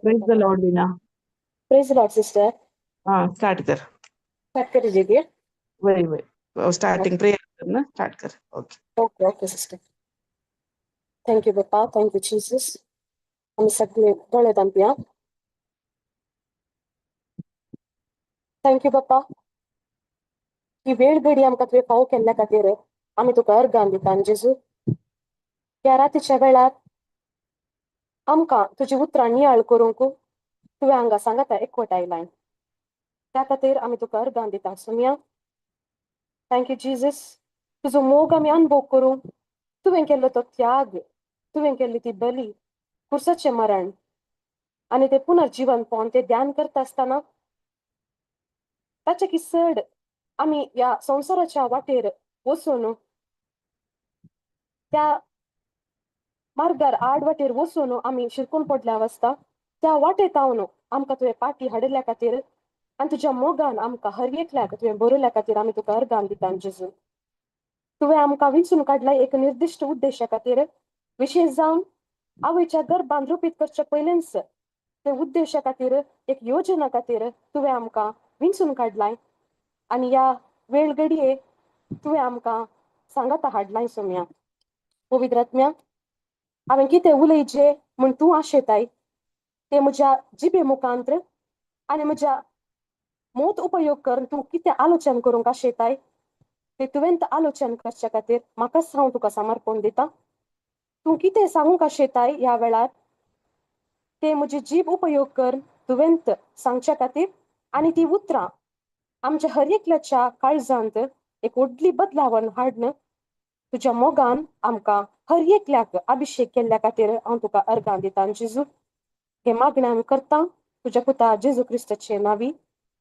Praise the Lord, Veena. Praise Lord sister. हाँ, start कर। Start कर दीजिए। वही वही स्टार्टिंग प्रेयर करना स्टार्ट कर। Okay okay okay sister. Thank you Bappa, thank you Jesus. आमी सगळे दोळे धांपया। Thank you बाप्पा, ही वेळ घडी आमकां तुवें फावो केल्ल्या खातीर आमी तुका अर्गां दिता। जेजू, ह्या रातीच्या वेळार आमकां तुजी उतरां नियाळ करूंक तुवें हांगा सांगाता एकवटायलाय, त्या खातीर आमी तुका अर्गां दिता सोम्या। Thank you Jesus. तुजो मोग आमी अनुभव करूंक तुवें केल्लो तो त्याग, तुवें केल्ली ती बली, कुर्साचें मरण आनी ते पुनर्जीवनपण, ते ध्यान करता आसतना ताचे की चड आमी ह्या संवसाराच्या वाटेर वचून, त्या मार्गार आड वाटेर वचून आमी शिरकून पडल्या आसता, त्या वाटेत हांव आमकां तुवें पाटी हाडिल्ल्या खातीर आनी तुज्या मोगान आमकां हर एकल्याक तुवें बरयल्या खातीर आमी तुका अर्गान दिता। जेजू, तुवें आमकां विंचून काडला एक निर्दिश्ट उद्देशा खातीर, विशेश जावन आवयच्या गर्भान रुपीत करच्या पयलेंच ते उद्देशा खातीर, एक योजना खातीर तुवें आमकां विंचून काडलाय आनी ह्या वेळ घडये तुवें आमकां सांगाता हाडलाय सोम्या। पवित्र आत्म्या, हांवें कितें उलयचें म्हूण तूं आशेताय ते म्हज्या जिबे मुखांत्र आनी म्हज्या मोत उपयोग करून तूं कितें आलोचन करूंक आशेताय ते तुवें आलोचन करच्या खातीर म्हाकाच हांव तुका समर्पण दिता। तूं कितें सांगूंक आशेताय ह्या वेळार ते म्हजी जीब उपयोग कर तुवें सांगच्या खातीर आनी ती उतरां आमच्या हर एकल्याच्या काळजांत एक व्हडली बदलावण हाडन तुज्या मोगान आमकां हर एकल्याक अभिशेक केल्ल्या खातीर हांव तुका अर्गां दिता। जेजू, हे मागणें आमी करता तुज्या पुता जेजू क्रिस्ताचे नांवी।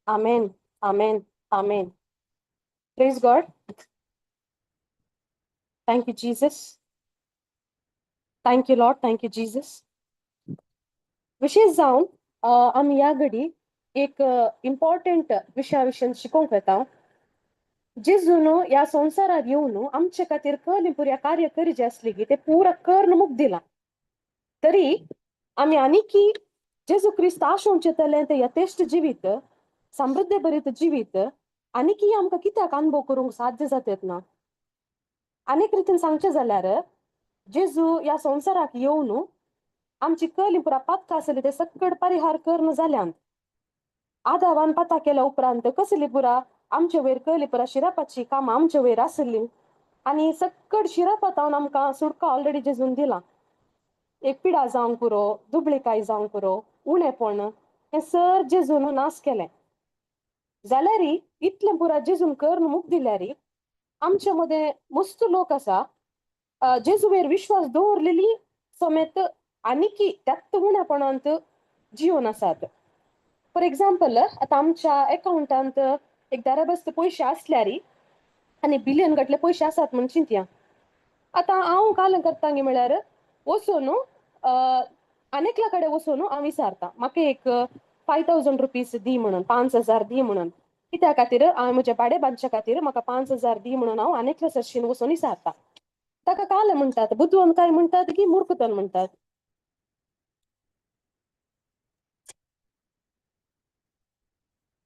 आमेन, आमेन, आमेन। Praise God. Thank you Jesus. Thank you Lord, thank you Jesus. विशेश जावन आमी ह्या घडी एक इम्पॉर्टंट विशया विशयन शिकोवंक वता। जेजून ह्या संवसारार येवन आमचे खातीर कहली पुऱ्या कार्य करीचे आसली की ते पुरा कर्ण मुख दिला, तरी आमी आनीकी जेजू क्रिस्त आशोवचें तलें ते यथेश्ट जिवीत, समृद्ध भरीत जिवीत आनीकी आमकां कित्याक अनुभव करूंक साध्य जातात ना? आनीक रितीन सांगचें जाल्यार जेजू ह्या संवसाराक येवन आमची कहली पुरा पातकां आसली ते सक्कड परिहार करून जाल्यान, आदावान पाता केल्या उपरांत कसली पुरा आमचे वयर कहली पुरा शिरापाची कामां आमचे वयर आसली आनी सक्कड शिरापातावन आमकां सुटका ऑलरेडी जेजून दिला। एक पिडा जावंक पुरो, दुबळीकाय जावंक पुरो, उणेपण हें सर जेजून नाश केलें. जाल्यार इतलें पुरा जेजून करून मुख दिल्यार आमच्या मदें मस्त लोक आसा जेजूवेर विश्वास दवरलेली समेत आनीकी त्याच उणेपणांत जिवन आसात. फॉर एग्जाम्पल, आतां आमच्या एकावंटांत एक दाराबस्त पयशे आसल्यार आनी बिलियन गटले पयशे आसात म्हण चिंतया. आतां हांव काल करता गे म्हळ्यार वचून आनेकल्या कडेन वचून हांव विचारता म्हाका एक 5,000 रुपीज दी म्हणून, 5,000 दी म्हणून. कित्या खातीर हांवें म्हज्या भाडें बांदच्या खातीर म्हाका 5,000 दी म्हणून हांव आनेकल्या सरशीन वचून विचारता. ताका काल म्हणटात बुदवंत काय म्हणटात की मूर्खतन म्हणटात?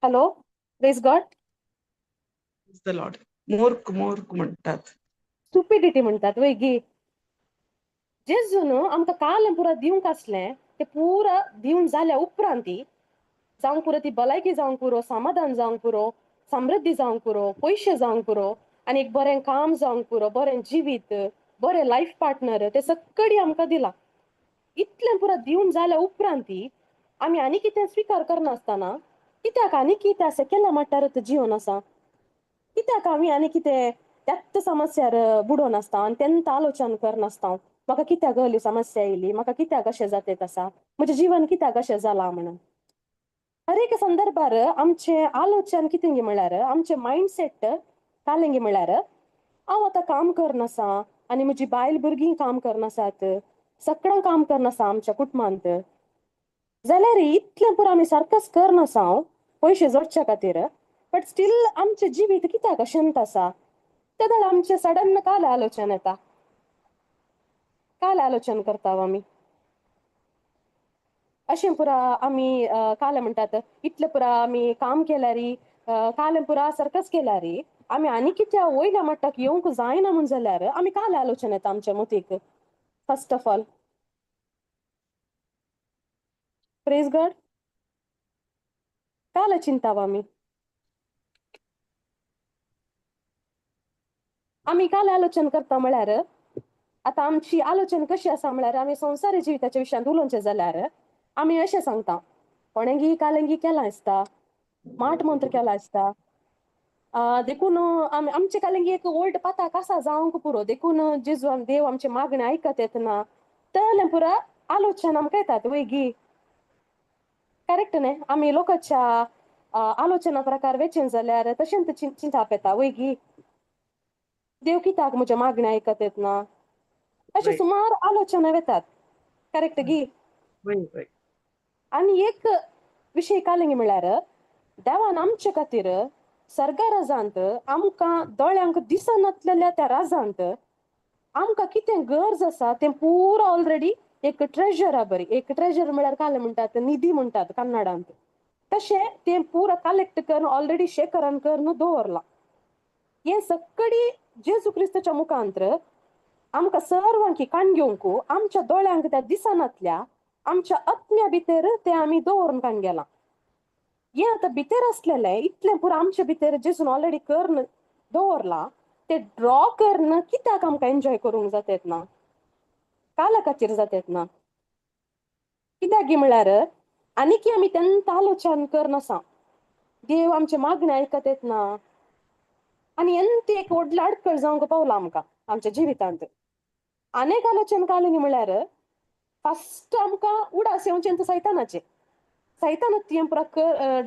Hello, praise God. The Lord. मूर्ख मूर्ख म्हणटात. स्टुपिडिटी म्हणटात वय गी. जेजून आमकां काल पुरा दिवंक आसलें तें पुरा दिवन जाल्या उपरांत जावंक पुरो, ती भलायकी जावंक पुरो, समाधान जावंक पुरो, समृद्धी जावंक पुरो, पयशे जावंक पुरो, आनी एक बरें काम जावंक पुरो, बरें जिवीत, बरें लायफ पार्टनर, तें सगळी आमकां दिलां. इतलें पुरा दिवन जाल्या उपरांत आमी आनी कितें स्विकार करनासतना कित्याक आनी कितें आसा केल्या मट्टारच जिवन आसा? कित्याक आमी आनी कितें त्याच समस्यार बुडोवन आसता आनी तेंच आलोचन करनासता, म्हाका कित्याक अहली समस्या येयली, म्हाका कित्याक अशें जातेत आसा, म्हजें जिवन कित्याक अशें जालां म्हणून. हर एक संदर्भार आमचें आलोचन कितें म्हळ्यार आमचें मायंडसेट कालेंगे म्हळ्यार हांव आतां काम करनासा आनी म्हजी बायल भुरगीं काम करनासात, सगळ्यां काम करनासा आमच्या कुटुंबांत, जाल्यार इतलें पुरो आमी सारकेंच करनासा हांव पयशे जोडच्या खातीर, बट स्टील आमचें जिवीत कित्याक अशेंत आसा? तेदळ आमचें सडन काल आलोचन येता, काल आलोचन करता आमी अशें पुरा आमी काल म्हणटात इतलें पुरा आमी काम केल्यार, काल पुरा सारकेंच केल्यार आमी आनी कित्या वयल्या मट्टाक येवंक जायना म्हूण जाल्यार आमी काल आलोचन येता आमच्या मतीक. First of all praise God. काल चिंताव आमी आमी काल आलोचन करता म्हळ्यार आतां आमची आलोचन कशी आसा म्हळ्यार आमी संवसारी जिविताच्या विशयांत उलोवचें जाल्यार आमी अशें सांगता, कोणेंगी कालेंगी केलां आसता, माट मंत्र केला आसता, देखून आमी आमचे कालेंगी एक ओल्ड पाताक आसा जावंक पुरो, देखून जेजू देव आमचे मागणें आयकत येतना तलें पुरा आलोचन आमकां येतात वय गी? करेक्ट न्ही? आमी लोकांच्या आलोचना प्रकार वेचें जाल्यार तशेंच चिंताप येता वय गी? देव कित्याक म्हज्या मागणें आयकत येतना अशें सुमार आलोचना येतात. करेक्ट गी? आनी एक विशय कालेंगी म्हळ्यार देवान आमचे खातीर सर्गा राजांत आमकां दोळ्यांक दिसनातलेल्या त्या राजांत आमकां कितें गरज आसा तें पुरो ऑलरेडी एक ट्रेजर आ बरी, एक ट्रेजर म्हळ्यार कालें म्हणटात, निधी म्हणटात कन्नडांत, तशें तें पुरो कलेक्ट करून ऑलरेडी शेकरान करून दवरलां. हें सगळी जेजू क्रिस्ताच्या मुखांत्र आमकां सर्वांकी काण घेवंक आमच्या दोळ्यांक त्या दिसनातल्या आमच्या आत्म्या भितर तें आमी दवरून काण गेलां. हें आतां भितर आसलेलें इतलें पुरो आमच्या भितर जेजून ऑलरेडी करून दवरलां तें ड्रॉ करून कित्याक आमकां एन्जॉय करूंक जातेत ना, काला खातीर जातेत ना? कित्याक म्हळ्यार आनीकी आमी तेन्ना आलोचन करनासा, देव आमचे मागणें आयकत येतना आनी एन्त एक व्हडलो अडकळ जावंक पावला आमकां आमच्या जिवितांत. अनेक आलोचन कालें म्हळ्यार फस्ट आमकां उडास येवचें तें सैतानाचें, सैतान तें पुरा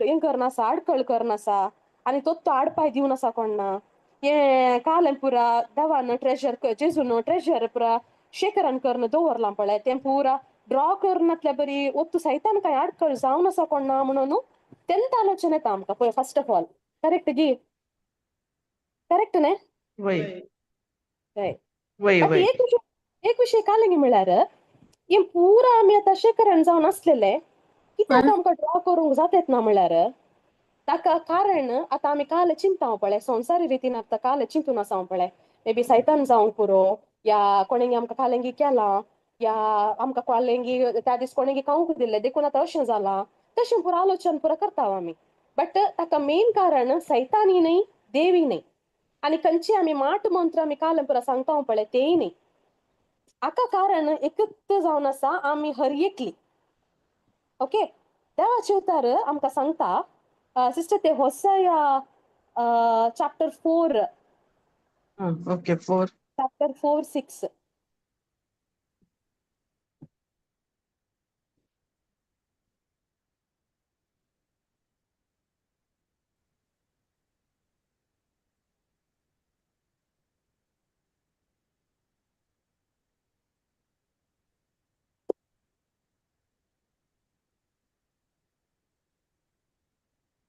हें करनासा, आडकळ करनासा आनी तो आडपाय दिवन आसा कोण्णा. हें कालें पुरा देवान ट्रेजर जेजून ट्रेजर पुरा शेकरान करून दवरलां पळय तें पुरा ड्रॉ करनातल्या बरी ओत्तू सैतान कांय आडकळ जावन आसा कोण्णा म्हणून तेन्ना आलोचन येता आमकां पळय. फस्ट ऑफ ऑल करेक्ट गी? करेक्ट न्ही? वय हय. वय बट वय. एक विशय कालेंगी म्हळ्यार हें पुरा आमी आतां शेकरान जावन आसलेलें कित्याक आमकां ड्रॉ करूंक जातेत ना म्हळ्यार ताका कारण आतां आमी काल चिंता पळय संवसारी रितीन आतां काल चिंतून आसा पळय, मे बी सैतान जावंक पुरो या कोणेंगी आमकां कालेंगी केलां या आमकां कोलेंगी त्या दीस कोणेंगी खावंक दिल्लें देखून आतां अशें जालां, तशें पुरा आलोचन पुरा करता आमी. बट ताका मेन कारण सैतानी न्हय, देवी न्हय, आनी खंयची आमी माट मंत्र आमी काल पुरा सांगता पळय तेय न्हय. हाका कारण एकच जावन आसा आमी हर एकली. ओके, देवाचे उतार आमकां सांगता सिस्टर, ते Hosea chapter 4. Okay, 4. Chapter 4:6.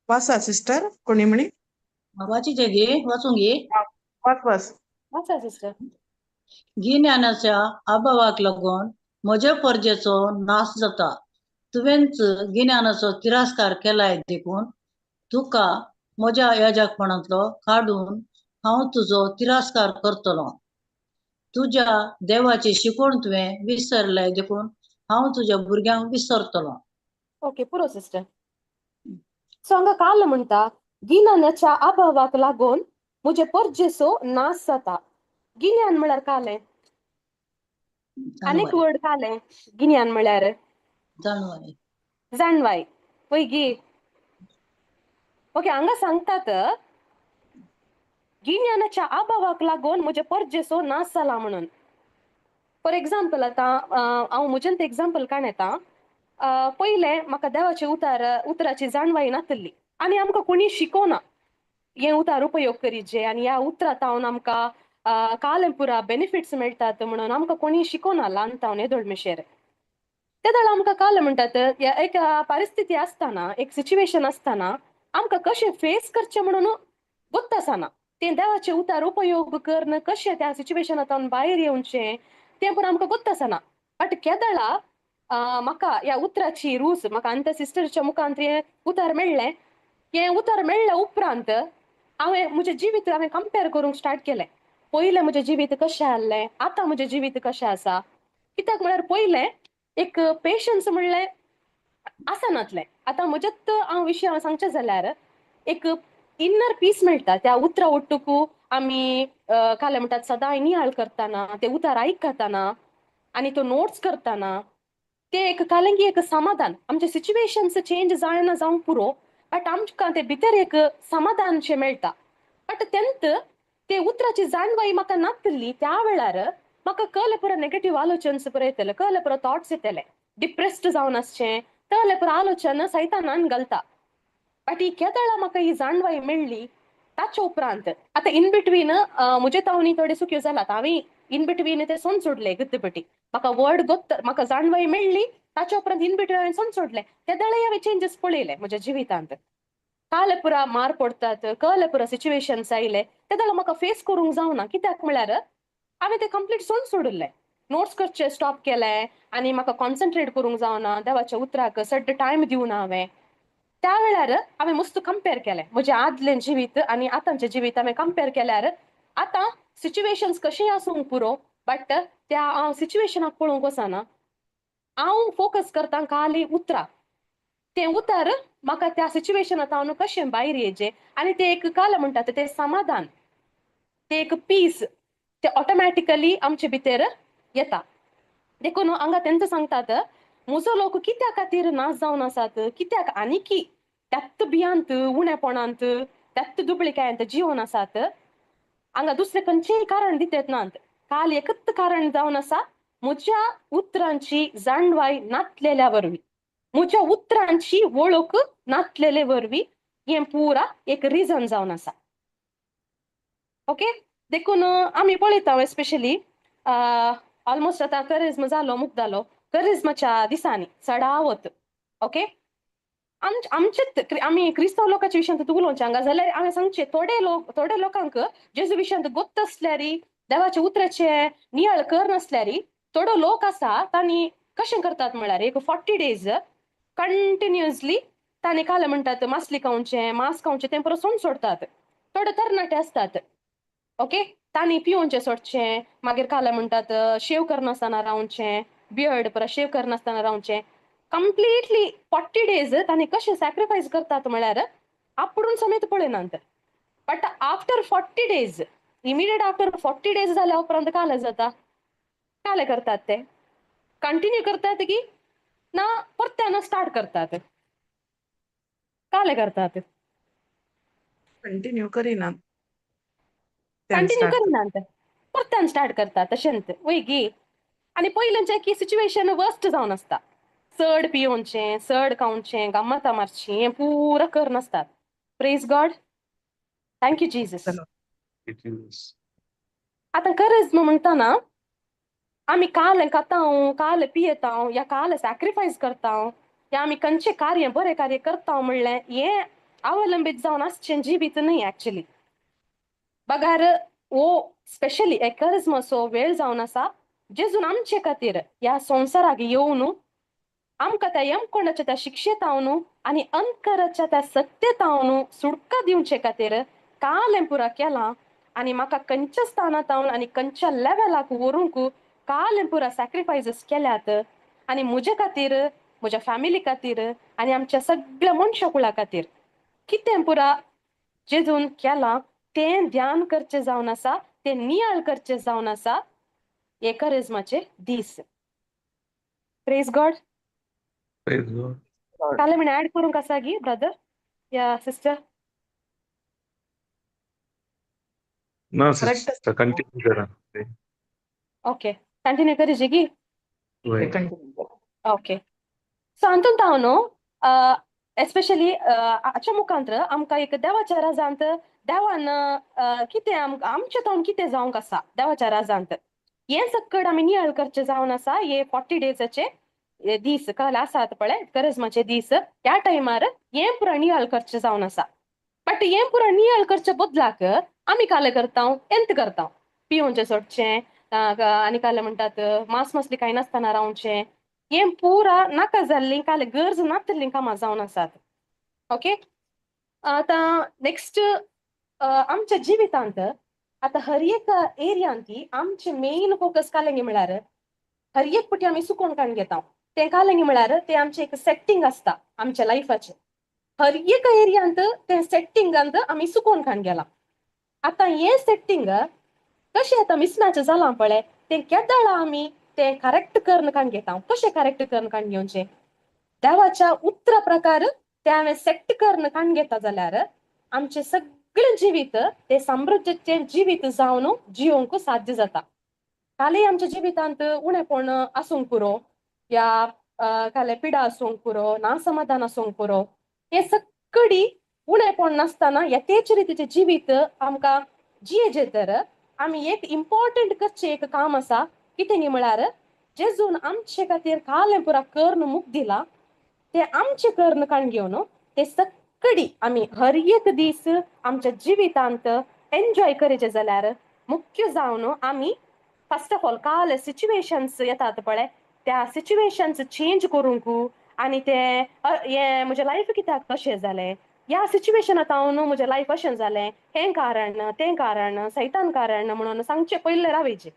वाचा सिस्टर, कोणी म्हणी. वाचीचे गे, वाचूंक गे. वाच वाच. वाचा सिस्टर. गिन्यानाच्या अभावाक लागून म्हज्या परजेचो नाश जाता. तुवेंच गिन्यानाचो तिरस्कार केलाय देखून तुका म्हज्या याजकपणांतलो काडून हांव तुजो तिरस्कार करतलो. तुज्या देवाची शिकवण तुवें विसरलय देखून हांव तुज्या भुरग्यांक विसरतलो. ओके, पुरो सिस्टर. सो हांगा काल म्हणटा गिन्यानाच्या अभावाक लागून म्हजे परजेचो नाश जाता. गिन्यान म्हळ्यार कालें आनीक जाणवाय. वर्ड कालें गिन्यान म्हळ्यार जाणवाय. जाणवाय पळय गी. ओके, हांगा सांगतात गिन्यानाच्या अभावाक लागून म्हजे परजेचो नाश जाला म्हणून. फॉर एग्जाम्पल आतां हांव म्हजेन तें एग्जाम्पल काण येता. पयलें म्हाका देवाचे उतराची जाणवाय नातल्ली आनी आमकां कोणी शिकोना हें उतार उपयोग करीचे आनी ह्या उतरां तावन आमकां कालें पुरा बेनिफिट्स मेळटात म्हणून आमकां कोणी शिकोना ल्हान तावन येदोळ मेशेर. तेदोळ आमकां कालें म्हणटात एक परिस्थिती आसतना, एक सिच्युएशन आसतना आमकां कशें फेस करचें म्हणून गोत्त आसना. तें देवाचें उतार उपयोग करून कशें त्या सिच्युएशनांतल्यान भायर येवचें तें पूण आमकां गोत्त आसना. बट केदळा म्हाका ह्या उतराची रूच म्हाका आनी त्या सिस्टरच्या मुखांत हें उतार मेळ्ळें. हें उतार मेळ्ळ्या उपरांत हांवें म्हजें जिवीत हांवें कंपेर करूंक स्टार्ट केलें. पयलें म्हजें जिवीत कशें आहलें, आतां म्हजें जिवीत कशें आसा. कित्याक म्हळ्यार पयलें एक पेशन्स म्हणलें आसनातलें. आतां म्हजेच हांव विशय हांव सांगचें जाल्यार एक इनर पीस मेळटा त्या उतरां ओट्टुकू आमी कालें म्हणटात सदांय नियाळ करतना, ते उतार आयकतना आनी तो नोट्स करतना ते एक कालेंगी एक समाधान. आमचे सिच्युएशन्स चेंज जायना जावंक पुरो, बट आमकां ते भितर एक समाधानशें मेळटा. बट तेंत ते उतराची जाणवाय म्हाका नातली त्या वेळार म्हाका कळ्ळें पुरो नेगेटीव आलोचन्स पुरो येतले, कळ्ळें पुरो थॉट्स येतले, डिप्रेस्ड जावन आसचें तहले पुरो आलोचन सैतानान घालता. बट ही केदळा म्हाका ही जाणवाय मेळ्ळी ताच्या उपरांत आतां इन बिटवीन म्हजे तावनी थोडे चुक्यो जाल्यात, हांवें इन बिटवीन ते सोन सोडले गुद्दपटी. म्हाका वर्ड गोत्त म्हाका जाणवाय मेळ्ळी ताच्या उपरांत इन बिटवीन हांवें सोन सोडलें. तेदळाय हांवें चेंजीस पळयले म्हज्या जिवितांत. काले पुरा मार पडटात, कळ्ळे पुरा सिच्युएशन्स आयले तेदळा म्हाका फेस करूंक जावना. कित्याक म्हळ्यार हांवें तें कंप्लीट सोन सोडिल्लें. नोट्स करचें स्टॉप केलें आनी म्हाका कॉन्सन्ट्रेट करूंक जावना, देवाच्या उतराक सड्ड टायम दिवना हांवें. त्या वेळार हांवें मस्त कंपेर केलें म्हजें आदलें जिवीत आनी आतांचें जिवीत हांवें कंपेर केल्यार आतां सिच्युएशन्स कशेंय आसूंक पुरो, बट त्या हांव सिच्युएशनाक पळोवंक वचना. हांव फोकस करता खाली उतराक. तें उतर म्हाका त्या सिच्युएशनांत हांव कशें भायर येयचें आनी तें एक काल म्हणटात तें समाधान, तें एक पीस तें ऑटोमॅटिकली आमचे भितर येता. देखून हांगा तेंच सांगतात म्हजो लोक कित्या खातीर नाश जावन आसात, कित्याक आनीकी त्याच भियांत उणेपणांत त्याच दुबळिकायेंत जिवन आसात. हांगा दुसरें खंयचेंय कारण दितात नात, काल एकच कारण जावन आसा म्हज्या उतरांची जाणवाय नातलेल्या वरवीं, म्हज्या उतरांची वळख नातलेले वरवीं हें पुरा एक रिजन जावन आसा. ओके, देखून आमी पळयता एस्पेशली ऑलमोस्ट आतां करिज्म जालो मुगदालो करिज्माच्या दिसांनी चडावत. ओके, आमचेच आमी क्रिस्तांव लोकांच्या विशयांत उलोवचें हांगा जाल्यार हांवें सांगचें थोडे लोक थोडे लोकांक जेजू विशयांत गोत्त आसल्यारी देवाचे उतराचे नियाळ कर नासल्यारी थोडो लोक आसा तांणी कशें करतात म्हळ्यार एक 40 डेज कंटिन्युअसली तांणी कालें म्हणटात मासली खावचें मांस खावचें तें परत सोड सोडटात. थोडे तरणाटे आसतात ओके, तांणी पिवोवचें सोडचें, मागीर कालें म्हणटात शेव करनासतना रावचें, बियर्ड परत शेव करनासतना रावचें. कंप्लिटली 40 डेज तांणी कशें सॅक्रिफायस करतात म्हळ्यार आपुणून समेत पळयनात. But after 40 days, immediate after 40 days जाल्या उपरांत कालें जाता काले करतात ते कंटिन्यू करतात की ना परत्यान स्टार्ट करतात? काले करतात? कंटिन्यू करिना. त्यान कंटिन्यू स्टार्ट. करिनात, परत्यान स्टार्ट करतात तशेंच वय गी. आनी पयलींचें की सिच्युएशन वर्स्ट जावन आसता, चड पियोवचें, चड खावचें, गम्मतां मारचीं, हें पुरा कर नासतात. Praise God, thank you Jesus. It is. आतां करिज्म म्हणटाना आमी काल खातांव, काल पियेतांव या काल सॅक्रिफायस करतांव या आमी खंयचें कार्य बरें कार्य करतांव म्हणलें हें अवलंबीत जावन आसचें जिवीत न्हय एक्चुली. बगार हो स्पेशली एक करिज्माचो वेळ जावन आसा, जेजून आमचे खातीर ह्या संवसाराक येवन आमकां त्या यमकोंडाच्या त्या शिक्षेतावन आनी अंतकराच्या त्या सत्तेतावन सुटका दिवचे खातीर काल हें पुरा केलां आनी म्हाका खंयच्या स्थानातावन आनी खंयच्या लेवलाक व्हरूंक काल हें पुरा सॅक्रिफायसीस केल्यात आनी म्हजे खातीर, म्हज्या फॅमिली खातीर आनी आमच्या सगळ्या मनशा कुळा खातीर कितें पुरा जेजून केलां तें ध्यान करचें जावन आसा, तें नियाळ करचें जावन आसा हे करिज्माचे दीस. Praise God. Praise God. काल म्हण ऍड करूंक आसा गी ब्रदर या सिस्टर? ना Correct. Sister, continue करा. ओके, कंटिन्यू करीजे गी? वय. कंटिन्यू. ओके, सो हातूंत हांव न्हू एस्पेशली हाच्या मुखांत्र आमकां एक देवाच्या राजांत देवान कितें आमकां आमच्या तावन कितें जावंक आसा देवाच्या राजांत हें सक्कड आमी नियाळ करचें जावन आसा. हे 40 डेजाचे दीस काल आसात पळय, करजमाचे दीस, ह्या टायमार हें पुरा नियाळ करचें जावन आसा. बट हें पुरा नियाळ करचे बदलाक आमी काले करता, एंत करता, पियोवचें सोडचें आनी काले म्हणटात मांस मसली खायनासतना रावचें, हें पुरा नाका जाल्लीं काले गरज नातिल्लीं कामां जावन आसात. ओके, आतां नेक्स्ट आमच्या जिवितांत आतां हर एक एरियांत आमचें मेन फोकस कालेंगे म्हळ्यार हर एक पटी आमी सुकोवन काडून घेता तें कालेंगे म्हळ्यार तें आमचें एक सेट्टींग आसता आमच्या लायफाचें. हर एक एरियांत तें सेट्टिंगांत आमी सुकोवन काडून गेलां. आतां हें सेट्टींग कशें आतां मिसमॅच जालां पळय, तें केदळा आमी तें करेक्ट करून काडून घेता. कशें करेक्ट करून काडून घेवचें? देवाच्या उतरा प्रकार तें हांवें सेट करून काडून घेता जाल्यार आमचें सगळें जिवीत तें समृद्धीचें जिवीत जावन जियोंक साध्य जाता. कालय आमच्या जिवितांत उणेपण आसूंक पुरो या काले पिडा आसूंक पुरो, ना समाधान आसूंक पुरो, हें सक्कडी उणेपण नासतना येतेच रितीचें जिवीत आमकां जियेचें तर आमी एक इम्पॉर्टंट करचें एक काम आसा. कितें न्ही म्हळ्यार जेजून आमचे खातीर कालें पुरा कर्ण मुख दिला तें आमचें कर्ण काडून घेवन तें सक्कडी आमी हर एक दीस आमच्या जिवितांत एन्जॉय करचें जाल्यार मुख्य जावन आमी फर्स्ट ऑफ ऑल काल सिच्युएशन्स येतात पळय, त्या सिच्युएशन्स चेंज करूंक आनी तें हें म्हजें लायफ कित्याक कशें जालें, ह्या सिच्युएशनांत हांव न्हू म्हजें लायफ अशें जालें, हें कारण तें कारण सैतान कारण म्हणून सांगचें पयलें रावयचें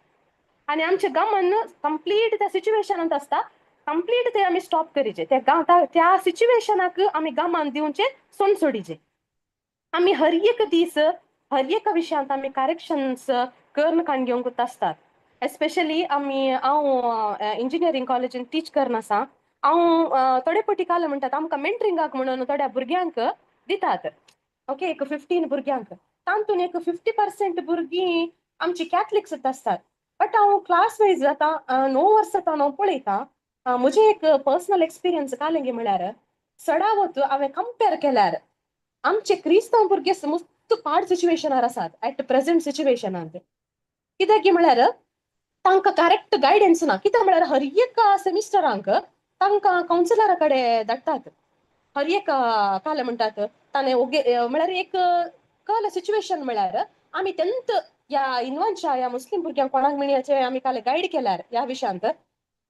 आनी आमचें गमन कंप्लीट त्या सिच्युएशनांत आसता, कंप्लीट ते आमी स्टॉप करीचे, त्या त्या सिच्युएशनाक आमी गमान दिवचें सोड सोडीचें. आमी हर एक दीस हर एका विशयांत आमी करेक्शन्स करून काण घेवंक आसतात. एस्पेशली आमी हांव इंजिनियरींग कॉलेजीन टीच करन आसा. हांव थोडे पटी काल म्हणटात आमकां मेंटरिंगाक म्हणून थोड्या भुरग्यांक दितात. ओके, एक 15 भुरग्यांक, तातूंत एक 50% भुरगीं आमची कॅथलिक्स आसतात. बट हांव क्लास वायज आतां 9 वर्सां हांव पळयतां, म्हजें एक पर्सनल एक्सपिरियन्स कालेंगे म्हळ्यार चडावत हांवें कंपेर केल्यार आमचे क्रिस्तांव भुरगे मस्त पाड सिच्युएशनार आसात एट प्रेझेंट सिच्युएशनांत. कित्याक की म्हळ्यार तांकां करेक्ट गायडन्स ना. कित्याक म्हळ्यार हर एका सेमिस्टरांक तांकां कावन्सिलरा कडेन धाडटात. हर एक काल म्हणटात ताणें ओगे म्हळ्यार एक कळ्ळें सिच्युएशन म्हळ्यार आमी तेंत ह्या इनवांच्या ह्या मुस्लीम भुरग्यांक कोणाक मिणयाचे आमी काल गायड केल्यार ह्या विशयांत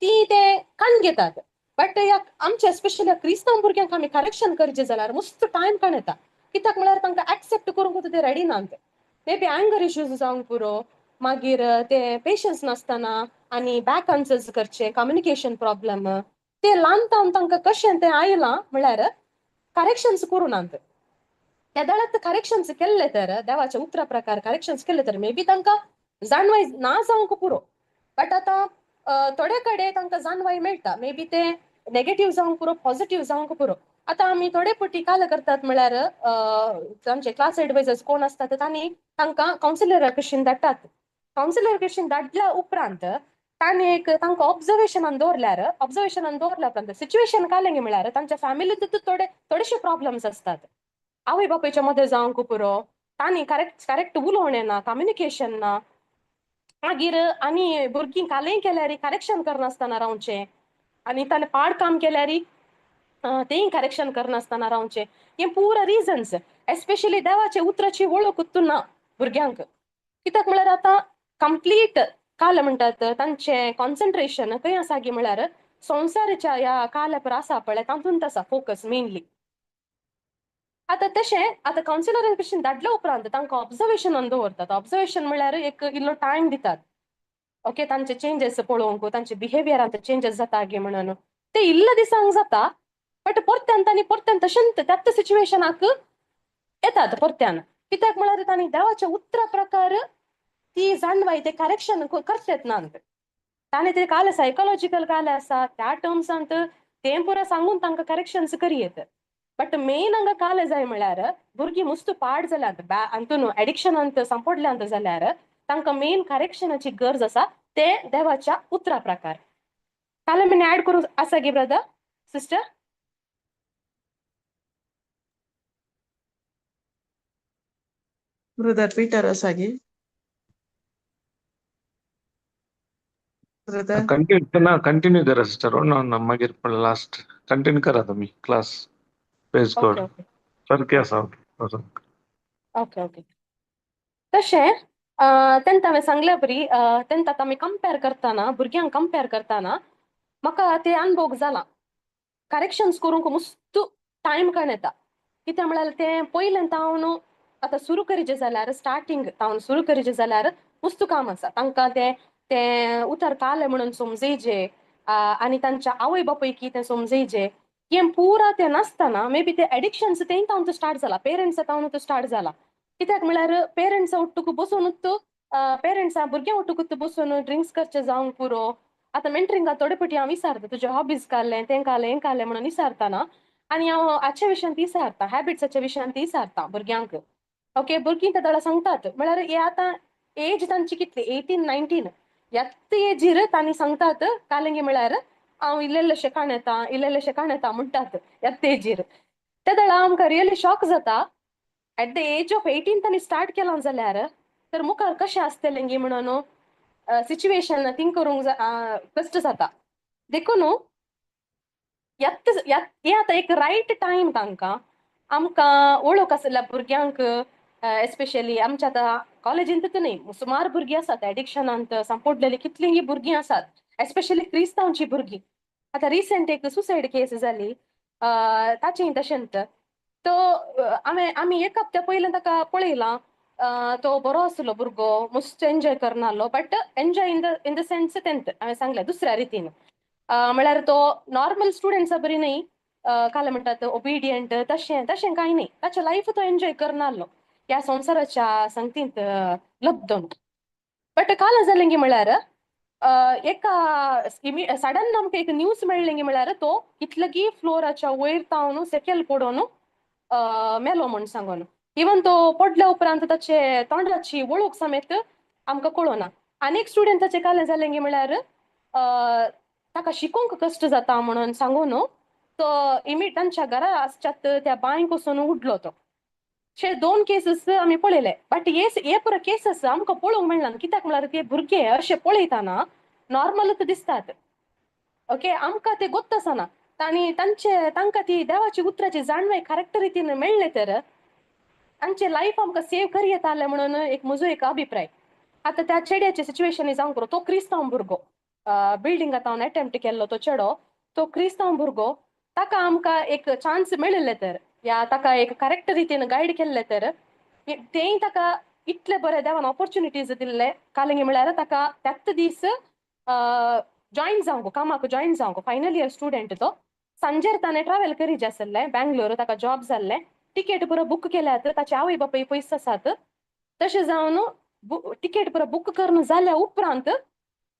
ती ते काण घेतात. बट ह्या आमच्या एस्पेशली क्रिस्तांव भुरग्यांक आमी करेक्शन करचें जाल्यार मस्त टायम काण येता. कित्याक म्हळ्यार तांकां एक्सेप्ट करूंक ते रेडी नात. मे बी एंगर इश्यूज जावंक पुरो, मागीर ते पेशन्स नासतना आनी बॅक आन्सर्स करचे, कम्युनिकेशन प्रॉब्लम, ते ल्हान तावन तांकां कशें तें आयलां म्हळ्यार करेक्शन्स करूं नात. त्या दळात करेक्शन्स केल्ले तर देवाच्या उतरा प्रकार करेक्शन्स केल्ले तर मे बी तांकां जाणवाय ना जावंक पुरो. बट आतां थोडे कडेन तांकां जाणवाय मेळटा, मे बी ते नेगेटीव जावंक पुरो, पॉझिटिव्ह जावंक पुरो. आतां आमी थोडे पटी काल करतात म्हळ्यार आमचे क्लास एडवायजर्स कोण आसतात तांणी तांकां कावन्सिलरा कशीन धाडटात. कावन्सिलर कशीन धाडल्या उपरांत तांणी एक तांकां ऑब्जर्वेशनान दवरल्यार, ऑब्जर्वेशनान दवरल्या उपरांत सिच्युएशन कालेंगे म्हळ्यार तांच्या फॅमिलींत थोडे थोडेशे प्रॉब्लम्स आसतात. आवय बापायच्या मदें जावंक पुरो, तांणी करेक्ट करेक्ट उलोवणें ना, कम्युनिकेशन ना. मागीर आनी भुरगीं कालें केल्यार करेक्शन करनासतना रावचें, आनी ताणें पाड काम केल्यार तेंय करेक्शन करनासतना रावचें. हें पुरा रिजन्स एस्पेशली देवाचे उतराची वळख ना भुरग्यांक. कित्याक म्हळ्यार आतां कंप्लीट काल म्हणटात तांचें कॉन्सन्ट्रेशन खंय आसा गी म्हळ्यार संवसाराच्या ह्या काल्या आसा पळय तातूंत आसा फोकस मेनली. आतां तशें आतां कावन्सिलरा भशेन धाडल्या उपरांत तांकां ऑब्जर्वेशनान दवरतात. ऑब्जर्वेशन म्हळ्यार एक इल्लो टायम दितात, ओके, तांचे चेंजीस पळोवंक, तांचे बिहेवियरांत चेंजीस जाता गे म्हणून. ते इल्ले दिसांक जाता, बट परत्यान तांणी परत्यान तशेंच त्याच सिच्युएशनाक येतात परत्यान. कित्याक म्हळ्यार तांणी देवाच्या उतरा प्रकार ती जाणवाय ते करेक्शन करचेत ना. ताणें ते काल सायकोलॉजिकल काल आसा त्या टर्म्सांत तें पुरा सांगून तांकां करेक्शन्स करयेत. बट मेन हांगा काल जाय म्हळ्यार भुरगीं मुस्त पाड जाल्यात, हातून एडिक्शनांत सांपडल्यांत जाल्यार तांकां मेन करेक्शनाची गरज आसा ते देवाच्या उतरा प्रकार. काल आमी ऍड करूं आसा गे ब्रदर सिस्टर? ब्रदर पीटर आसा गे? ब्रदर कंटिन्यू ना, कंटिन्यू करा सिस्टर. ना मागीर पण लास्ट कंटिन्यू करा तुमी क्लास. प्रेज गॉड. ओके. सारकें आसा. Okay okay. तशें तेन्ना हांवें सांगल्या बरी, तेन्ना आतां आमी कंपेर करतना, भुरग्यांक कंपेर करतना म्हाका ते अनुभव जाला. करेक्शन्स करूंक मुस्त टायम काण येता. कित्याक म्हळ्यार तें पयलें तावन आतां सुरू करीचें जाल्यार, स्टार्टींग तावन सुरू करीचें जाल्यार मुस्त काम आसा. तांकां तें तें उतर कालें म्हणून समजयचें आनी तांच्या आवय बापायकी तें समजयचें. हें पुरा तें नासतना मे बी ते एडिक्शन्स तें तावन स्टार्ट जाला, पेरंट्सा तावन स्टार्ट जाला. कित्याक म्हळ्यार पेरंट्सा ಒಟ್ಟುಗು बसूनूच, पेरंट्सा भुरग्यां ಒಟ್ಟುಗು बसून ड्रिंक्स करचें जावंक पुरो. आतां मेंटरिंगा थोडे पटी हांव विचारता, तुजे हॉबीज काडलें, तें काडलें, हें काडलें म्हणून विचारतना, आनी हांव हाच्या विशयांत विचारता, हॅबिट्साच्या विशयांत विचारता भुरग्यांक. ओके, भुरगीं ते दोळा सांगतात म्हळ्यार हे आतां एज तांची कितली, 18 19 ह्याच एजीर तांणी सांगतात कालेंगी म्हळ्यार हांव इल्लें इल्लेशें काण येता, इल्लें इल्लेशें काण येता म्हणटात ह्याच एजीर. ते वेळार आमकां रियली शॉक जाता. एट the age of 18 तांणी स्टार्ट केलां जाल्यार तर मुखार कशें आसतलें गी म्हणून सिच्युएशन थिंक करूंक कश्ट जाता. देखून ह्याच हें आतां एक रायट टायम तांकां आमकां वळख आशिल्ल्या भुरग्यांक, एस्पेशली आमच्या आतां कॉलेजींतच न्हय, सुमार भुरगीं आसात एडिक्शनांत सांपडलेलीं, कितलीं भुरगीं आसात, एस्पेशली क्रिस्तांवची भुरगीं. आतां रिसंट एक सुसायड केस जाली, ताचें तशेंच तो हांवें आमी एक हप्त्या पयलीं ताका पळयलां. तो बरो आसलो भुरगो, मस्त enjoy करनासलो, but enjoy in the sense tenth हांवें सांगलें दुसऱ्या रितीन, म्हळ्यार तो नॉर्मल स्टुडंट्सा बरी न्हय, काल म्हणटात ओबिडियंट तशें तशें कांय न्हय. ताचें लायफ तो एन्जॉय करनासलो ह्या संवसाराच्या संगतींत लब्धून. बट काल जालें की म्हळ्यार एका सडन आमकां एक न्यूज मेळ्ळें की म्हळ्यार तो कितलगी फ्लोराच्या वयर तावन सकयल पडोवन मेलो म्हूण सांगून. इवन तो पडल्या उपरांत ताचे तोंडाची वळख समेत आमकां कळना. आनी एक स्टुडंटाचें कालें जालें की म्हळ्यार ताका शिकोवंक कश्ट जाता म्हणून सांगून तो इमिट तांच्या घरा आसच्यात त्या बांयक वचून उडलो तो. अशे दोन केसीस आमी पळयले, बट हे हे पुरो केसीस आमकां पळोवंक मेळना. कित्याक म्हळ्यार ते भुरगे अशे पळयतना नॉर्मलच दिसतात. ओके, आमकां ते गोत्त आसना आनी तांचे तांकां ती देवाची उतराची जाणवाय करेक्ट रितीन मेळ्ळें तर तांचे लायफ आमकां सेव कर येतालें म्हणून एक म्हजो एक अभिप्राय. आतां त्या चेड्याचे सिच्युएशन जावंक पुरो, तो क्रिस्तांव भुरगो, बिल्डिंगांत हांव एटेम्प्ट केल्लो तो चेडो, तो क्रिस्तांव भुरगो, ताका आमकां एक चान्स मेळिल्ले तर या ताका एक करेक्ट रितीन गायड केल्ले तर तेंय ताका इतले बरे देवान ऑपॉर्च्युनिटीज दिल्ले. कालंगी म्हळ्यार ताका त्याच दीस जॉयन जावंक, कामाक जॉयन जावंक, फायनल इयर स्टुडंट तो, सांजेर ताणें ट्रॅवल करीत आसलें बँगलोर, ताका जॉब जाल्लें, टिकेट पुरो बूक केल्यात, ताचे आवय बापूय पयस आसात. तशें जावन टिकेट पुरो बूक करून जाल्या उपरांत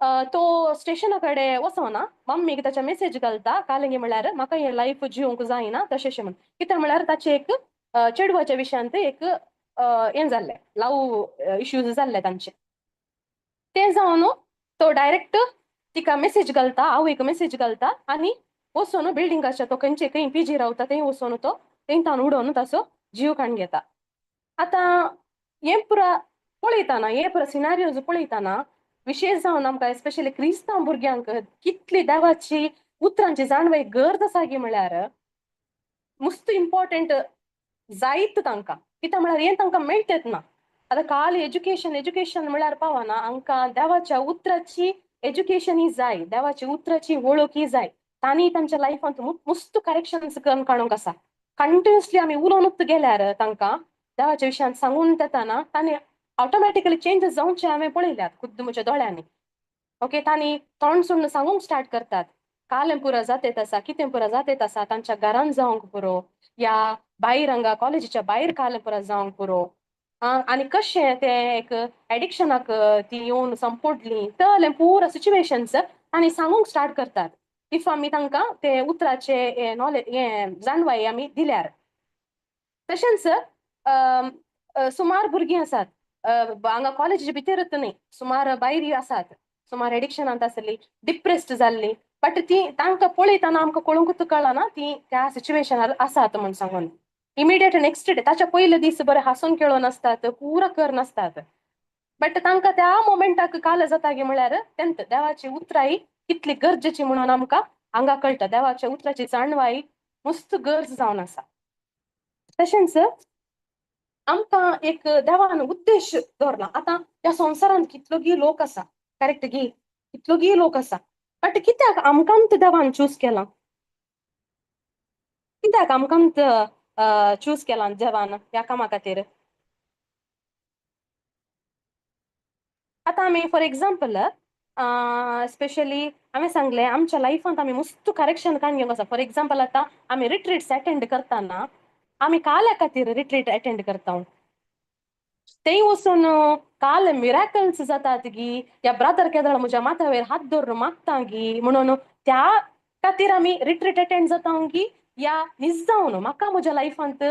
तो स्टेशना कडेन वचना, मम्मीक ताच्या मेसेज घालता कालंगी म्हळ्यार म्हाका हें लायफ जिवंक जायना तशें म्हण. कित्याक म्हळ्यार ताचें एक चेडवाच्या विशयांत एक हें जाल्लें, लव इश्यूज जाल्ले तांचे. तें जावन तो डायरेक्ट तिका मेसेज घालता, आवयक मेसेज घालता आनी वचून बिल्डिंगाच्या तो खंयचे खंय पीजी रावता थंय वचून तो थंय तावन उडोवन ताचो जीव काडून घेता. आतां हें पुरा पळयतना, हें पुरा सिनारियोज पळयतना विशेश जावन आमकां एस्पेशली क्रिस्तांव भुरग्यांक कितली देवाची उतरांची जाणवाय गरज आसा गी म्हळ्यार मस्त इम्पॉर्टंट जायत तांकां. कित्याक म्हळ्यार हें तांकां मेळटेच ना. आतां काल एज्युकेशन एज्युकेशन म्हळ्यार पावना, हांकां देवाच्या उतराची एज्युकेशनूय जाय, देवाची उतराची वळखूय जाय. तांणी तांच्या लायफांत मस्त करेक्शन्स करून काडूंक आसा. कंटिन्युअसली आमी उलोवनूच गेल्यार तांकां देवाच्या विशयांत सांगून येताना तांणी ऑटोमॅटिकली चेंजीस जावचे हांवें पळयल्यात खुद्द म्हज्या दोळ्यांनी. ओके, तांणी तोंड सोडून सांगूंक स्टार्ट करतात, कालें पुरो जातेत आसा, कितें पुरो जातेत आसा, तांच्या घरान जावंक पुरो या भायर हांगा कॉलेजीच्या भायर कालें पुरो जावंक पुरो. आनी कशें तें एक एडिक्शनाक ती येवन संपोडली तलें पुरो सिच्युएशन्स आनी सांगूंक स्टार्ट करतात if आमी तांकां ते उतराचे नॉलेज हें जाणवाय आमी दिल्यार. तशेंच सुमार भुरगीं आसात हांगा कॉलेजीच्या भितरच न्ही, सुमार भायर आसात, सुमार एडिक्शनांत आसली, डिप्रेस्ड जाल्ली, बट ती तांकां पळयतना आमकां कळूंकच कळना ती त्या सिच्युएशनार आसात म्हूण सांगून. इमिडिएट नेक्स्ट डे ताच्या पयले दीस बरे हांसून खेळोन आसतात, पुरा कर नासतात, बट तांकां त्या मोमेंटाक काल जाता गी म्हळ्यार तेंत देवाची उतराय कितली गरजेची म्हणून आमकां हांगा कळटा. देवाच्या उतराची जाणवाय मस्त गरज जावन आसा. तशेंच आमकां एक देवान उद्देश दवरला. आतां ह्या संवसारांत कितलोगी लोक आसा, करेक्ट गी, कितलोगी लोक आसा, बट कित्याक आमकांत देवान चूज केलां, कित्याक आमकांत चूज केलां देवान ह्या कामा खातीर? आतां आमी फॉर एग्जाम्पल स्पेशली हांवें सांगलें आमच्या लायफांत आमी मस्त करेक्शन काडून घेवंक आसा. फॉर एग्जाम्पल आतां आमी रिट्रीट्स अटेंड करतना आमी काल्या खातीर रिट्रीट अटेंड करता, थंय वचून काल मिराकल्स जातात गी, ह्या ब्रदर केदळ म्हज्या माथ्यावयर हात दवरून मागता गी म्हणून त्या खातीर आमी रिट्रीट अटेंड जाता गी, या नीज जावन म्हाका म्हज्या लायफांत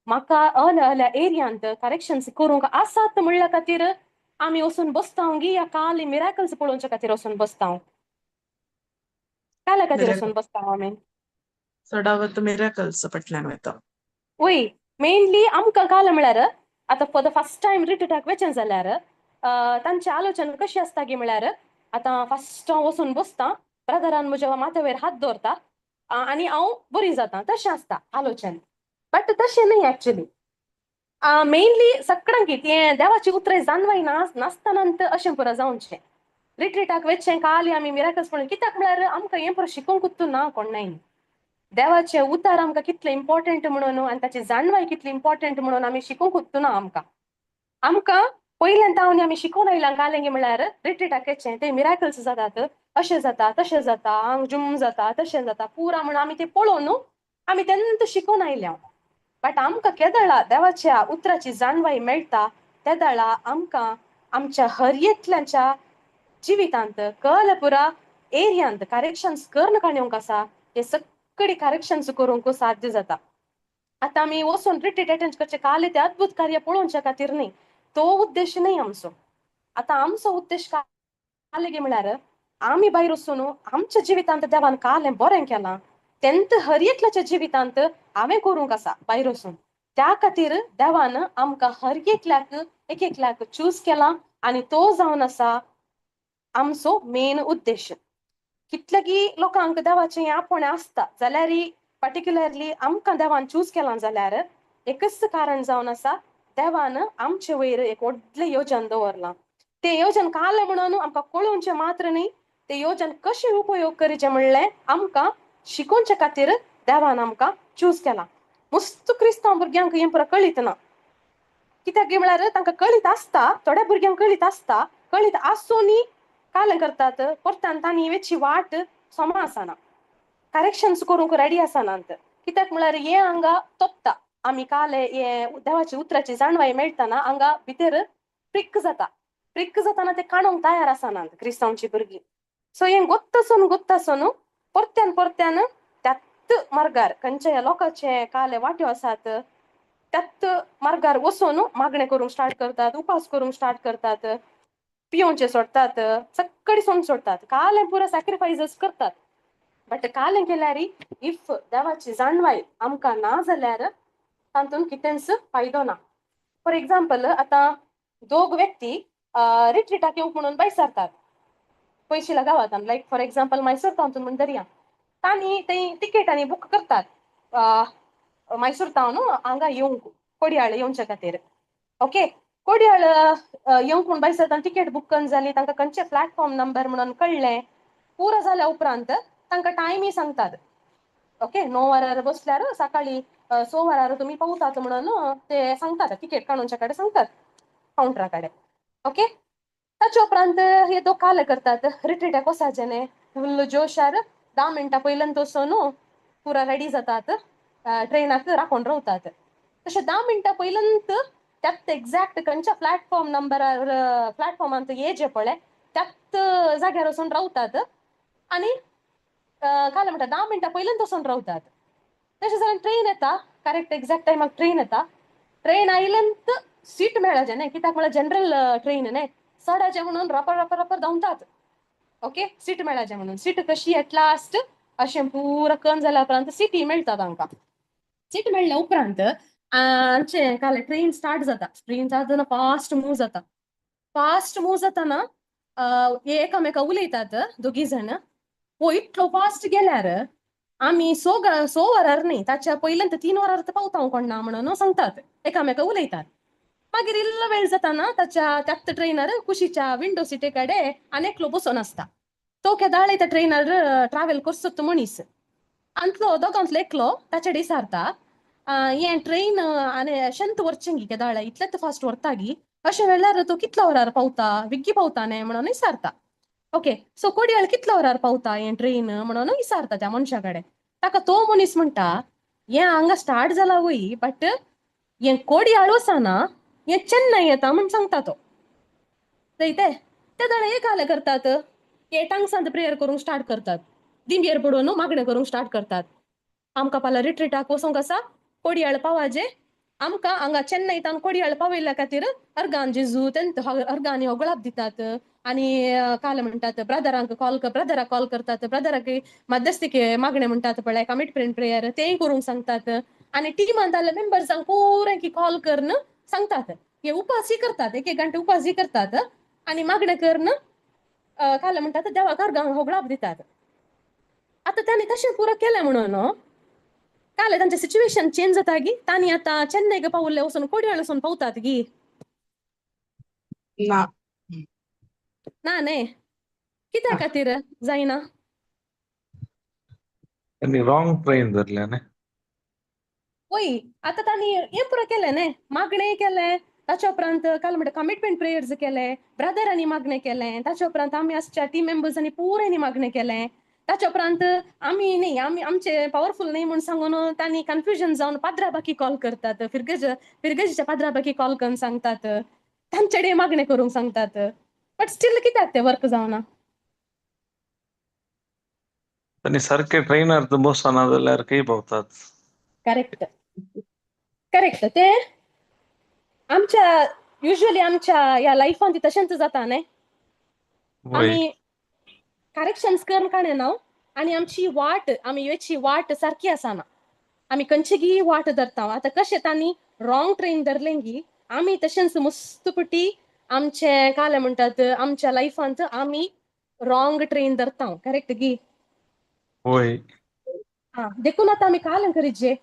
म्हाका अहल्या अहल्या एरियांत करेक्शन्स करूंक आसात म्हणल्या खातीर आमी वचून बसता गी, या काल मिराकल्स पळोवच्या खातीर वचून बसता, काल्या खातीर वचून बसता आमी? चडावत मिराकल्स फाटल्यान वयता. वय, मेनली आमकां काल म्हळ्यार आतां फॉर the first time रिट्रीटाक वचें जाल्यार तांचें आलोचन कशें आसता गी म्हळ्यार आतां फस्ट हांव वचून बसता, ब्रदरान म्हज्या माथ्यावयर हात दवरता आनी हांव बरी जाता, तशें आसता आलोचन. बट तशें न्ही एक्चुली. मेनली सगळ्यांक तें देवाची उतरां जाणवाय नासतना अशें पुरो जावचें. रिट्रीटाक वचचें काली आमी मिराकल्स पळोवन, कित्याक म्हळ्यार आमकां हें पुरो शिकोवंकूच ना कोण. देवाचें उतार आमकां कितलें इम्पॉर्टंट म्हणून आनी ताची जाणवाय कितली इम्पॉर्टंट म्हणून आमी शिकोवंकूच ना आमकां. आमकां पयल्यान तावन आमी शिकोवन आयलां कालेंगी म्हळ्यार रिट्रीटाक वचचें ते मिराकल्स जातात, अशें जाता तशें जाता, आंग जूम जाता तशें जाता पुरा म्हणून आमी तें पळोवन आमी तेन्ना शिकोवन आयल्या. बट आमकां केदळा देवाच्या उतराची जाणवाय मेळटा तेदळा आमकां आमच्या हरयेतल्याच्या जिवितांत कळ्ळें पुरा एरियांत करेक्शन्स करून काडूंक आसा, हे सगळी करेक्शन्स करूंक साध्य जाता. आतां आमी वचून रिट्रीट अटेंड करचें काल ते अद्भुत कार्य पळोवच्या खातीर न्ही, तो उद्देश न्ही आमचो. आतां आमचो उद्देश काल म्हळ्यार आमी भायर वचून आमच्या जिवितांत देवान काल हें बरें केलां तेंत हर एकल्याच्या जिवितांत हांवें करूंक आसा भायर वचून, त्या खातीर देवान आमकां हर एकल्याक एक एकल्याक चूज केलां आनी तो जावन आसा आमचो मेन उद्देश. कितल्यागी लोकांक देवाचें आपोवणें आसता जाल्यार पर्टिक्युलरली आमकां देवान चूज केलां जाल्यार एकच कारण जावन आसा, देवान आमचे वयर एक व्हडलें योजन दवरलां. तें योजन काल म्हणून आमकां कळोवचें मात्र न्ही, तें योजन कशें उपयोग करचें म्हणलें आमकां शिकोवचे खातीर देवान आमकां चूज केलां. मस्त क्रिस्तांव भुरग्यांक हें पुरो कळीत ना, कित्याक म्हळ्यार तांकां कळीत आसता, थोड्या भुरग्यांक कळीत आसता, कळीत आसूनय कालें करतात, परतान तांणी वेची वाट समा आसना, करेक्शन्स करूंक रेडी आसनात. कित्याक म्हळ्यार हें हांगा तोपता, आमी काल हे देवाची उतराची जाणवाय मेळटना हांगा भितर प्रिक जाता, प्रिक जाताना ते काडूंक तयार आसनात क्रिस्तांवची भुरगीं. सो हें गोत्तासून गोत्तासून परत्यान परत्यान त्याच मार्गार खंयच्या लोकांचे काले वाट्यो आसात त्याच मार्गार वचून मागणें करूंक स्टार्ट करतात, उपास करूंक स्टार्ट करतात, पियोवचें सोडटात, सक्कडी सोंग सोडटात, कालें पुरो सॅक्रिफायसीस करतात. बट कालें केल्यार if देवाची जाणवाय आमकां ना जाल्यार तातूंत कितेंच फायदो ना. फॉर एग्जाम्पल, आतां दोग व्यक्ती रिट्रिटाक येवंक म्हणून भायर सरतात पयशिल्या गांवांत, लायक फॉर एग्जाम्पल मैसूर तातूंत म्हूण धरया. तांणी थंय तिकेट आनी बूक करतात मैसूर तावन हांगा येवंक, कोडियाळ येवच्या खातीर. ओके, कोडियाळ येवंक म्हूण भायर सरता, तिकेट बूक करून जाली, तांकां खंयचे प्लॅटफॉर्म नंबर म्हणून कळ्ळें, पुरो जाल्या उपरांत तांकां टायमी सांगतात. ओके, 9 वरार बसल्यार सकाळी 6 वरार तुमी पावतात म्हणून ते सांगतात, तिकेट काडूनच्या कडेन सांगतात कावंटरा कडेन. ओके, ताच्या उपरांत हे दोग काले करतात रिट्रिटाक वचाचें न्ही, फुल्ल जोशार 10 मिनटां पयल्यान वचून पुरा रेडी जातात, ट्रेनाक राखून रावतात. तशें 10 मिनटां पयल्यान त्याच एक्झॅक्ट खंयच्या प्लॅटफॉर्म नंबरार प्लॅटफॉर्मान येजे पळय त्याच जाग्यार वचून रावतात आनी काल म्हणटा 10 मिनटां पयल्यान वचून रावतात. तशें जाल्यार ट्रेन येता, करेक्ट एक्झॅक्ट टायमाक ट्रेन येता. ट्रेन आयल्यान सीट मेळाचें न्ही, कित्याक म्हळ्यार जनरल ट्रेन न्ही, चडाचें म्हणून रपर रपर रपर धांवतात. ओके, सीट मेळाचें म्हणून सीट कशी एट लास्ट अशें पुरा कन जाल्या उपरांत सिटी मेळटा तांकां. सीट मेळ्ळ्या उपरांत आमचें काल ट्रेन स्टार्ट जाता. ट्रेन स्टार्ट जातना फास्ट मूव जाता. फास्ट मूव जाताना हे एकामेका उलयतात दोगी जाण, हो इतलो फास्ट गेल्यार आमी 6 वरार न्ही ताच्या पयल्यान 3 वरार पावता कोण ना म्हणून सांगतात, एकामेका उलयतात. मागीर इल्लो वेळ जाताना ताच्या त्याच ट्रेनार कुशीच्या विंडो सिटे कडेन आनी एकलो बसून आसता. तो केदाळ त्या ट्रेनार ट्रॅव्हल करचो तो मनीस आंतलो दोगांतलो एकलो ताचे कडेन विचारता, हें ट्रेन आनी शंत व्हरचें गी केदाळ इतलेंच फास्ट व्हरता गी, अशें वेळार तो कितलो वरार पावता, बेगी पावता न्ही म्हणून विचारता. ओके, सो कोडयाळ कितलो वरार पावता हें ट्रेन म्हणून विचारता त्या मनशा कडेन. ताका तो मनीस म्हणटा, हें हांगा स्टार्ट जाला वय, बट हें कोडयाळ वचना, हें चेन्नय येता म्हूण सांगता तो. ते ते जाणा हे काले करतात, हे टांगसांत प्रेयर करूंक स्टार्ट करतात, दिंबेर पडून मागणें करूंक स्टार्ट करतात. आमकां पाला रिट्रिटाक वचोंक आसा, कोडयाळ पावाजे, आमकां हांगा चेन्नय तावन कोडयाळ पावयल्या खातीर अर्गान जेजू तेंत अर्गांनी होगळाप दितात आनी काल म्हणटात ब्रदरांक कॉल, ब्रदराक कॉल करतात, ब्रदराक मध्यस्थिके मागणें म्हणटात पळय कमिटमेंट प्रेयर तेंय करूंक सांगतात आनी टिमान जाल्ल्या मेंबर्सांक पुरांकी कॉल करून सांगतात. हे उपासी करतात, एक एक घंटे उपासी करतात आनी मागणें करून काल म्हणटात देवाक अर्गांक होगळाप दितात. आतां तांणी तशें पुरो केलें म्हणून काल तांचें सिच्युएशन चेंज जाता गी, तांणी आतां चेन्नयक पावल्ले वचून कोडयाळ वचून पावतात गी ना. ना न्ही, कित्या खातीर जायना? आनी रॉंग ट्रेन धरल्या न्ही. वय आतां तांणी हें पुरो केलें न्ही, मागणें केलें, ताच्या उपरांत काल म्हणटा कमिटमेंट प्रेयर्स केले, ब्रदरांनी मागणें केलें, ताच्या उपरांत आमी आसच्या टीम मेंबर्सांनी पुरांनी मागणें केलें, ताच्या उपरांत आमी न्ही आमी आमचे पावरफूल न्ही म्हूण सांगून तांणी कन्फ्युजन जावन पाद्रा बाकी कॉल करतात, फिरगजेच्या पाद्रा बाकी कॉल करून सांगतात, तांचे कडेन मागणें करूंक सांगतात, बट स्टील कित्याक तें वर्क जावना? आनी सारके ट्रेनार बसना जाल्यार खंय पावतात? करेक्ट करेक्ट, ते आमच्या युजली आमच्या ह्या लायफान ती तशेंच जाता न्ही, आमी करेक्शन्स करून काडना आनी आमची वाट, आमी वेची वाट सारकी आसना, आमी खंयची वाट धरता. आतां कशें तांणी रॉंग ट्रेन धरलें गी, आमी तशेंच मस्तपटी आमचें कालें म्हणटात आमच्या लायफांत आमी रॉंग ट्रेन धरता. करेक्ट गी? वय. आं, देखून आतां आमी कालें करीजे,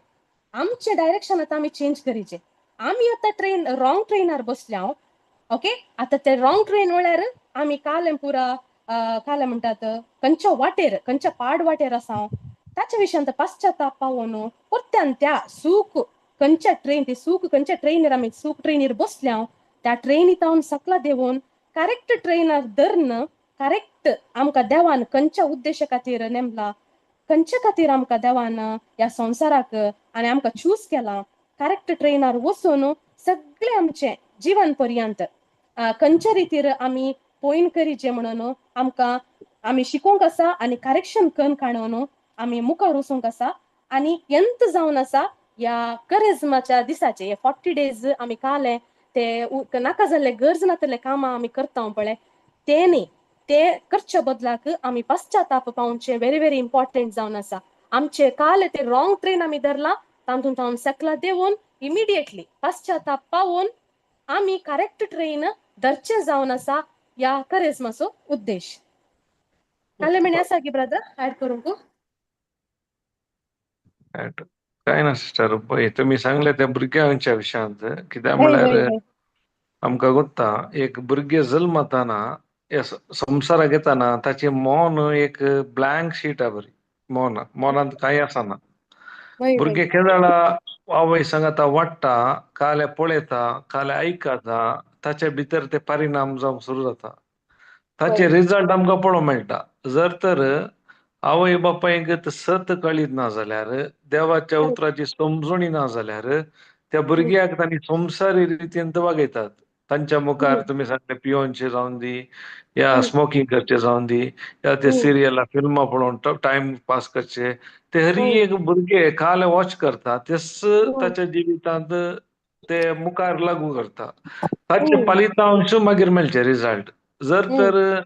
आमचें डायरेक्शन आतां आमी चेंज करीजे. आमी आतां ट्रेन रॉंग ट्रेनार बसल्या. ओके, आतां ते रॉंग ट्रेन म्हळ्यार आमी कालें पुरा कालें म्हणटात खंयच्या वाटेर, खंयच्या पाड वाटेर आसा ताच्या विशयांत पश्चाताप पावोन परत्यान त्या सूख खंयच्या ट्रेन, ती सूख खंयच्या ट्रेनीर आमी सूख ट्रेनीर बसल्या त्या ट्रेनी तावन सकला देंवोन करेक्ट ट्रेनार धरून करेक्ट आमकां देवान खंयच्या उद्देशा खातीर नेमला, खंयच्या खातीर आमकां देवान ह्या संवसाराक आनी आमकां चूज केला, करेक्ट ट्रेनार वचून सगळें आमचें जिवन पर्यंत खंयच्या रितीर आमी पॉयंट करीचे म्हणून आमकां आमी शिकोवंक आसा आनी करेक्शन करून काडून आमी मुखार वचूंक आसा. आनी यंत जावन आसा ह्या करेजमाच्या दिसाचे हे 40 डेज आमी काले ते नाका जाल्ले गरज नातले कामां आमी करता पळय ते न्ही, ते करच्या बदलाक आमी पश्चाताप पावचे व्हेरी व्हेरी इम्पॉर्टंट जावन आसा. आमचे काल ते रॉंग ट्रेन आमी धरला तातूंत हांव सकला देंवून इमिडिएटली पश्चाताप पावून आमी करेक्ट ट्रेन धरचें जावन आसा ह्या करेजमाचो उद्देश. काले म्हणे आसा की ब्रदर ऍड करूंक? काय ना सिस्टर, पळय तुमी सांगले त्या भुरग्यांच्या विशयांत कित्याक हय म्हळ्यार हय हय आमकां गोत्ता एक भुरगें जल्मताना हे संवसाराक येताना ताचें मन एक ब्लँक शीट आहा बरी, मन मनांत कांय आसना. हय हय भुरगे केदळा आवय सांगता वाडटा, काले पळयता, काले आयकता, ताचे भितर ते परिणाम जावंक सुरू जाता, ताचे हय रिजल्ट आमकां पळोवंक मेळटा. जर तर आवय बापायक सत कळीत ना जाल्यार, देवाच्या उतराची समजणी ना जाल्यार त्या भुरग्याक तांणी संवसारी रितीन वागयतात. तांच्या मुखार तुमी सांगले पियोनचे जावन दी, या स्मोकिंग करचे जावन दी, या ते सिरियला फिल्मां पळोवन टायम पास करचे, ते हरी एक भुरगे काल वॉच करता तेच ताच्या जिवितांत ते मुखार लागू करता, ताचे फलितांश मागीर मेळचे रिजल्ट. जर तर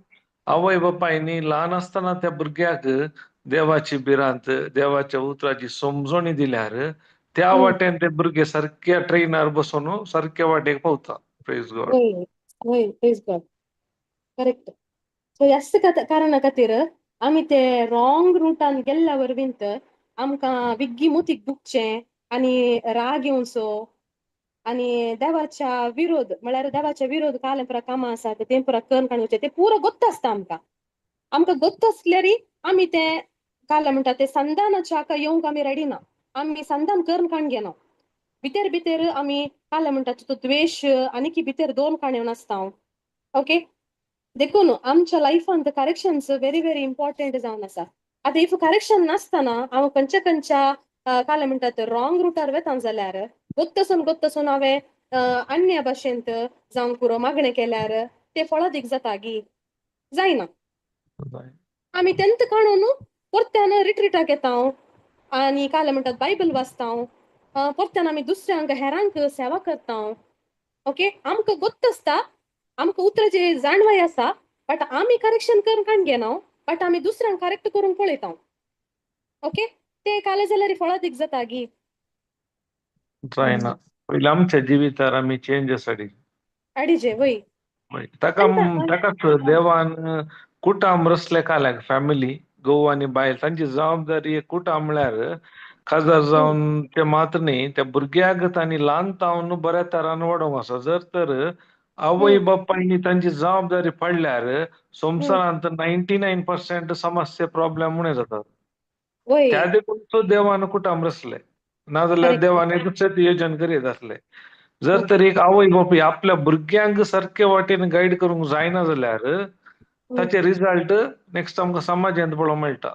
आवय बापायनी ल्हान आसतना त्या भुरग्याक देवाची भिरांत, देवाच्या उतराची समजणी दिल्यार त्या वाटेन ते भुरगे सारक्या ट्रेनार बसून सारक्या वाटेक पावता. Praise God. वय वय, प्रेज गॉड, करेक्ट. सो ह्याच कारणा खातीर आमी ते रॉंग रुटान गेल्ल्या वरवींत आमकां विग्गी मुतीक दुखचें आनी राग येवचो आनी देवाच्या विरोध म्हळ्यार देवाच्या विरोध काले पुरा कामां आसा तें पुरा करून काडूचे ते पुरो गोत्त आसता आमकां. आमकां गोत्त आसल्यार आमी तें काले म्हणटा ते संदानाच्या हाका येवंक आमी रेडी ना, आमी संदान करून काण घेना, भितर भितर आमी काले म्हणटा तो द्वेश आनीकी भितर दोन काण येवन आसता. ओके, देखून आमच्या लायफांत करेक्शन्स व्हेरी व्हेरी इम्पॉर्टंट जावन आसा. आतां if correction नासतना हांव खंयच्या खंयच्या काले म्हणटात रॉंग रुटार वेता जाल्यार गोत्तसून गोत्तसून हांवें अन्य भाशेंत जावंक पुरो मागणें केल्यार ते फळादीक जाता गी जायना. आमी तेंत काडून परत्यान रिट्रिटाक येता आनी काले म्हणटात बायबल वाचता, परत्यान आमी दुसऱ्यांक हेरांक सेवा करता. ओके, आमकां गोत्त आसता, आमकां उतराची जाणवाय आसा, बट आमी करेक्शन करून काण घेना, बट आमी दुसऱ्यांक करेक्ट करूंक पळयता. ओके, ते काले जाल्यार फळादीक जाता गी जायना. पयलीं आमच्या जिवितार आमी चेंज आसा आडीजे वय ताका ताकाच देवान कुटाम रसले काल्याक फॅमिली घोव आनी बायल तांची जबाबदारी कुटाम म्हळ्यार काजार जावन ते मात्र न्ही, त्या भुरग्याक तांणी ल्हान तावन बऱ्या तरान वाडोवंक आसा. जर तर आवय बापायनी तांची जबाबदारी पडल्यार संवसारांत 99% समस्या प्रॉब्लेम उणे जातात. त्या देखून तो देवान कुटाम रसले, नाजाल्यार देवान दुसरें नियोजन करीत आसले. जर तर एक आवय बापूय आपल्या भुरग्यांक सारके वाटेन गायड करूंक जायना जाल्यार ताचे रिजल्ट नेक्स्ट आमकां समाजांत पळोवंक मेळटा.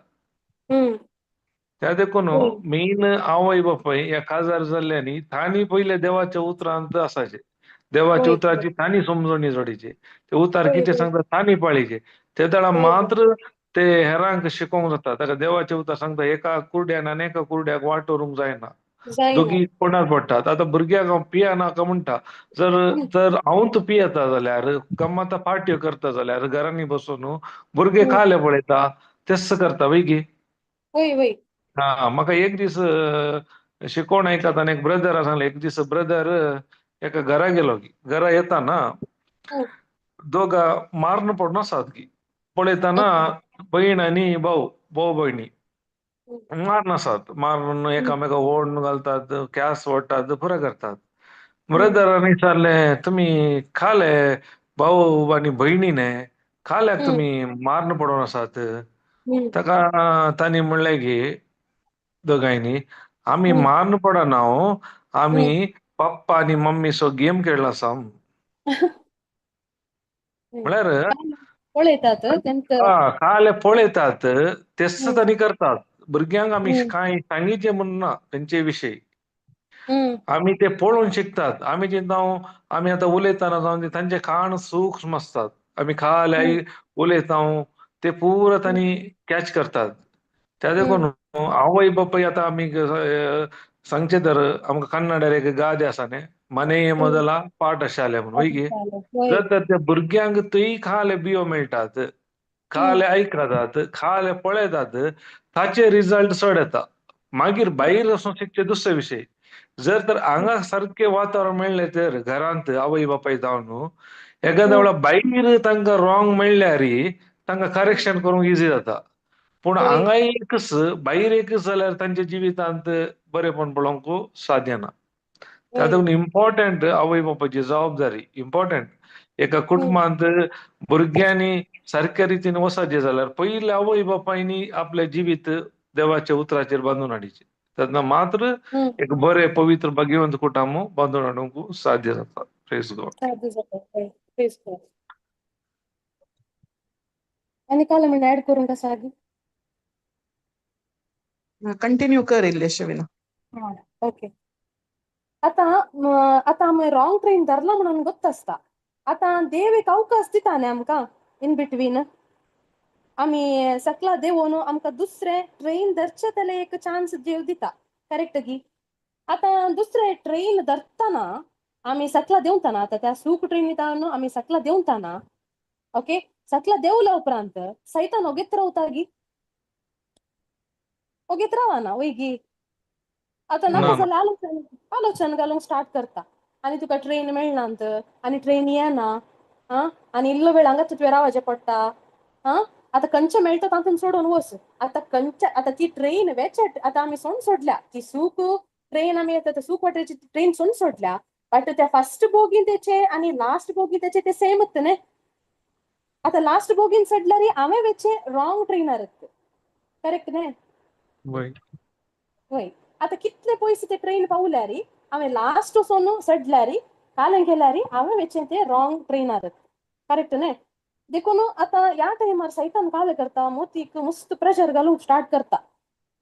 त्या देखून मेन आवय बापूय ह्या काजार जाल्ल्यांनी तांणी पयले देवाच्या उतरांत आसाचे, देवाच्या उतराची तांणी समजणी जोडीची, ते उतार कितें सांगता तांणी पाळीचे, ते दळा मात्र ते हेरांक शिकोवंक जाता. ताका देवाचे उतर सांगता एका कुर्ड्यान आनी एका कुर्ड्याक वाट व्हरूंक जायना, दोगी कोणाक पडटात. आतां भुरग्याक हांव पियेनाका म्हणटा, जर तर हांवूच पियेता जाल्यार गम्मता पार्ट्यो करता जाल्यार घरांनी बसून भुरगे काले पळयता तेच करता वय गी. हा, म्हाका एक दीस शिकोवण आयकता आनी एक ब्रदरा सांगलें, एक दीस ब्रदर एका घरा गेलो की घरा येताना दोगा मारून पडून आसात की पळयतना बहीण आनी भाऊ, भाव भयणी मारून आसात, मारून एकामेका ओडून घालतात, कॅस ओडटात, पुरो करतात. ब्रदरान विचारलें तुमी खाले भाऊ आनी भयणीने खाल्याक तुमी मारून पडून आसात. ताका तांणी म्हणलें की दोगांयनी आमी मारून पडना, आमी पप्पा आनी मम्मी सो गेम खेळला आसा. म्हळ्यार पळयतात काले पळयतात तेच तांणी करतात. भुरग्यांक आमी कांय सांगिचें म्हूण ना तेंचे विशयी, आमी ते पळोवन शिकतात. आमी चिंता आमी आतां उलयतना जावन ते तांचे कान सूक्ष्म आसतात. आमी खाली उलयता ते पुरा तांणी कॅच करतात. त्या देखून आवय बापाय आतां आमी सांगचे तर आमकां कन्नडार एक गादे आसा न्ही, मने ಮೊದಲ पाठशाले म्हणून, वय की? जर तर त्या भुरग्यांक थंय खाले बियो मेळटात, खाले आयकतात, खाले पळयतात, ताचे रिजल्ट चड येता. मागीर भायर वचून शिकचे दुसरे विशय. जर तर हांगा सारकें वातावरण मेळ्ळें तर घरांत आवय बापाय जावन एखाद्या वेळार भायर तांकां रॉंग मेळ्ळ्यार तांकां करेक्शन करूंक इजी जाता. पूण हांगा एकच भायर एकच जाल्यार तांच्या जिवितांत बरेपण पळोवंक साध्य ना. त्या देखून इम्पॉर्टंट आवय बापायची जबाबदारी इम्पॉर्टंट. एका कुटुंबांत भुरग्यांनी सारक्या रितीन वचपाचें जाल्यार पयलीं आवय बापायनी आपलें जिवीत देवाच्या उतराचेर बांदून हाडचें, तेन्ना मात्र एक बरें पवित्र भाग्यवंत कुटुंब बांदून हाडूंक साध्य जाता. Praise God. साध्य जाता. Praise God. आनी काल म्हण ऍड करूंक आसा आगी? कंटिन्यू कर इल्लेशें विना. ओके. आतां आतां आमी रॉंग ट्रेन धरला म्हणून गोत्त आसता. आतां देव एक अवकाश दिता न्ही आमकां इन बिटवीन, आमी सकला देंवोन आमकां दुसरें ट्रेन धरचें जाल्यार एक चान्स देव दिता, करेक्ट गी? आतां दुसरें ट्रेन धरतना आमी सकला देंवतना, आतां त्या सूक ट्रेनी आमी सकला देंवतना, ओके, सकला देंवल्या उपरांत सैतान ओगेत रावता गी? ओगेत रावना वय गी? आतां नाका जाल्यार आलोचन आलोचन घालूंक स्टार्ट करता आनी तुका ट्रेन मेळनात आनी ट्रेन येना, आं, आनी इल्लो वेळ हांगाच तुवें रावचें पडटा, आं, आतां खंयचें मेळटा तातूंत सोडून वच. आतां खंयच्या आतां ती ट्रेन वेचे आतां आमी सोडून सोडल्या ती सूक ट्रेन, आमी आतां सूक वाटेची ट्रेन सोडून सोडल्या, बट त्या फर्स्ट बोगीन तेचे आनी लास्ट बोगीन तेचे ते सेमच न्ही. आतां लास्ट बोगीन सोडल्यार हांवें वेचे रॉंग ट्रेनार, करेक्ट न्ही? वय. वय. आतां कितले पयस ते ट्रेन पावल्यार हांवें लास्ट वचोन सडल्यार कालें केल्यार हांवें वेचें ते रॉंग ट्रेनार, करेक्ट न्ही? देखून आतां ह्या टायमार सैतान कालें करता, मोतीक मस्त प्रेशर घालूंक स्टार्ट करता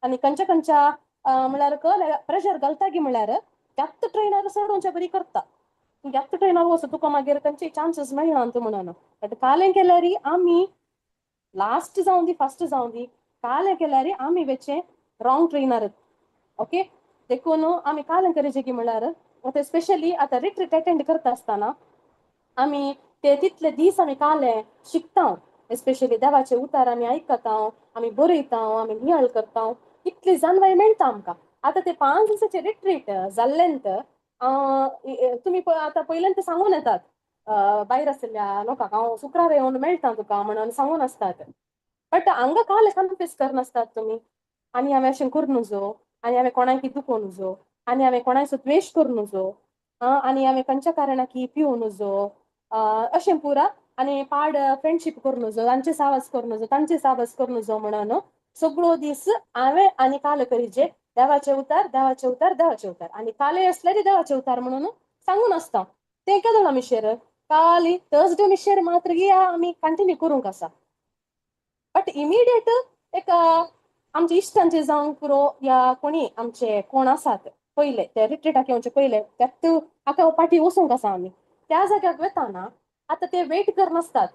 आनी खंयच्या खंयच्या म्हळ्यार कळ प्रेशर घालता की म्हळ्यार त्याच ट्रेनार चडोवच्या बरी करता, तूं त्याच ट्रेनार वच, तुका मागीर खंयचे चान्सीस मेळना म्हणून. बट कालें केल्यार आमी लास्ट जावं दी फर्स्ट जावं दी, कालें केल्यार आमी वेचें रॉंग ट्रेनार, ओके. देखून आमी कालें करीचे की म्हळ्यार आतां स्पेशली आतां रिट्रीट अटेंड करता आसतना आमी ते तितले दीस आमी कालें शिकता, एस्पेशली देवाचे उतार आमी आयकता, आमी बरयता, आमी नियाळ करता, इतली जाणवाय मेळटा आमकां. आतां ते 5 दिसाचे रिट्रीट जाल्लेंत तुमी आतां पयल्यान सांगून येतात भायर आशिल्ल्या लोकांक, हांव शुक्रार येवन मेळटा तुका म्हणून सांगून आसतात, बट हांगा काल कन्फेस करनासतात तुमी, आनी हांवें अशें करूं नजो, आनी हांवें कोणाक दुखोवं नजो, आनी हांवें कोणाचो द्वेश करूं नजो, आनी हांवें खंयच्या कारणाक पिवं नजो, अशें पुरा, आनी पाड फ्रेंडशीप करूं नजो, तांचे सावास करूं नजो, तांचे सावास करूं नजो म्हणून सगळो दीस हांवें आनी काल करीचे देवाचे उतार, देवाचे उतार, देवाचे उतार, आनी कालय आसल्यार देवाचे उतार म्हणून सांगून आसता. तें केदोळा मिशेर काली थर्सडे मिशेर मात्र आमी कंटिन्यू करूंक आसा, बट इमिडिएट एक आमच्या इश्टांचे जावंक पुरो या कोणी आमचे कोण आसात पयले ते रिट्रीटाक येवचे पयले त्यात आका पाटी वचूंक आसा आमी त्या जाग्याक वताना आतां ते वेट करनासतात.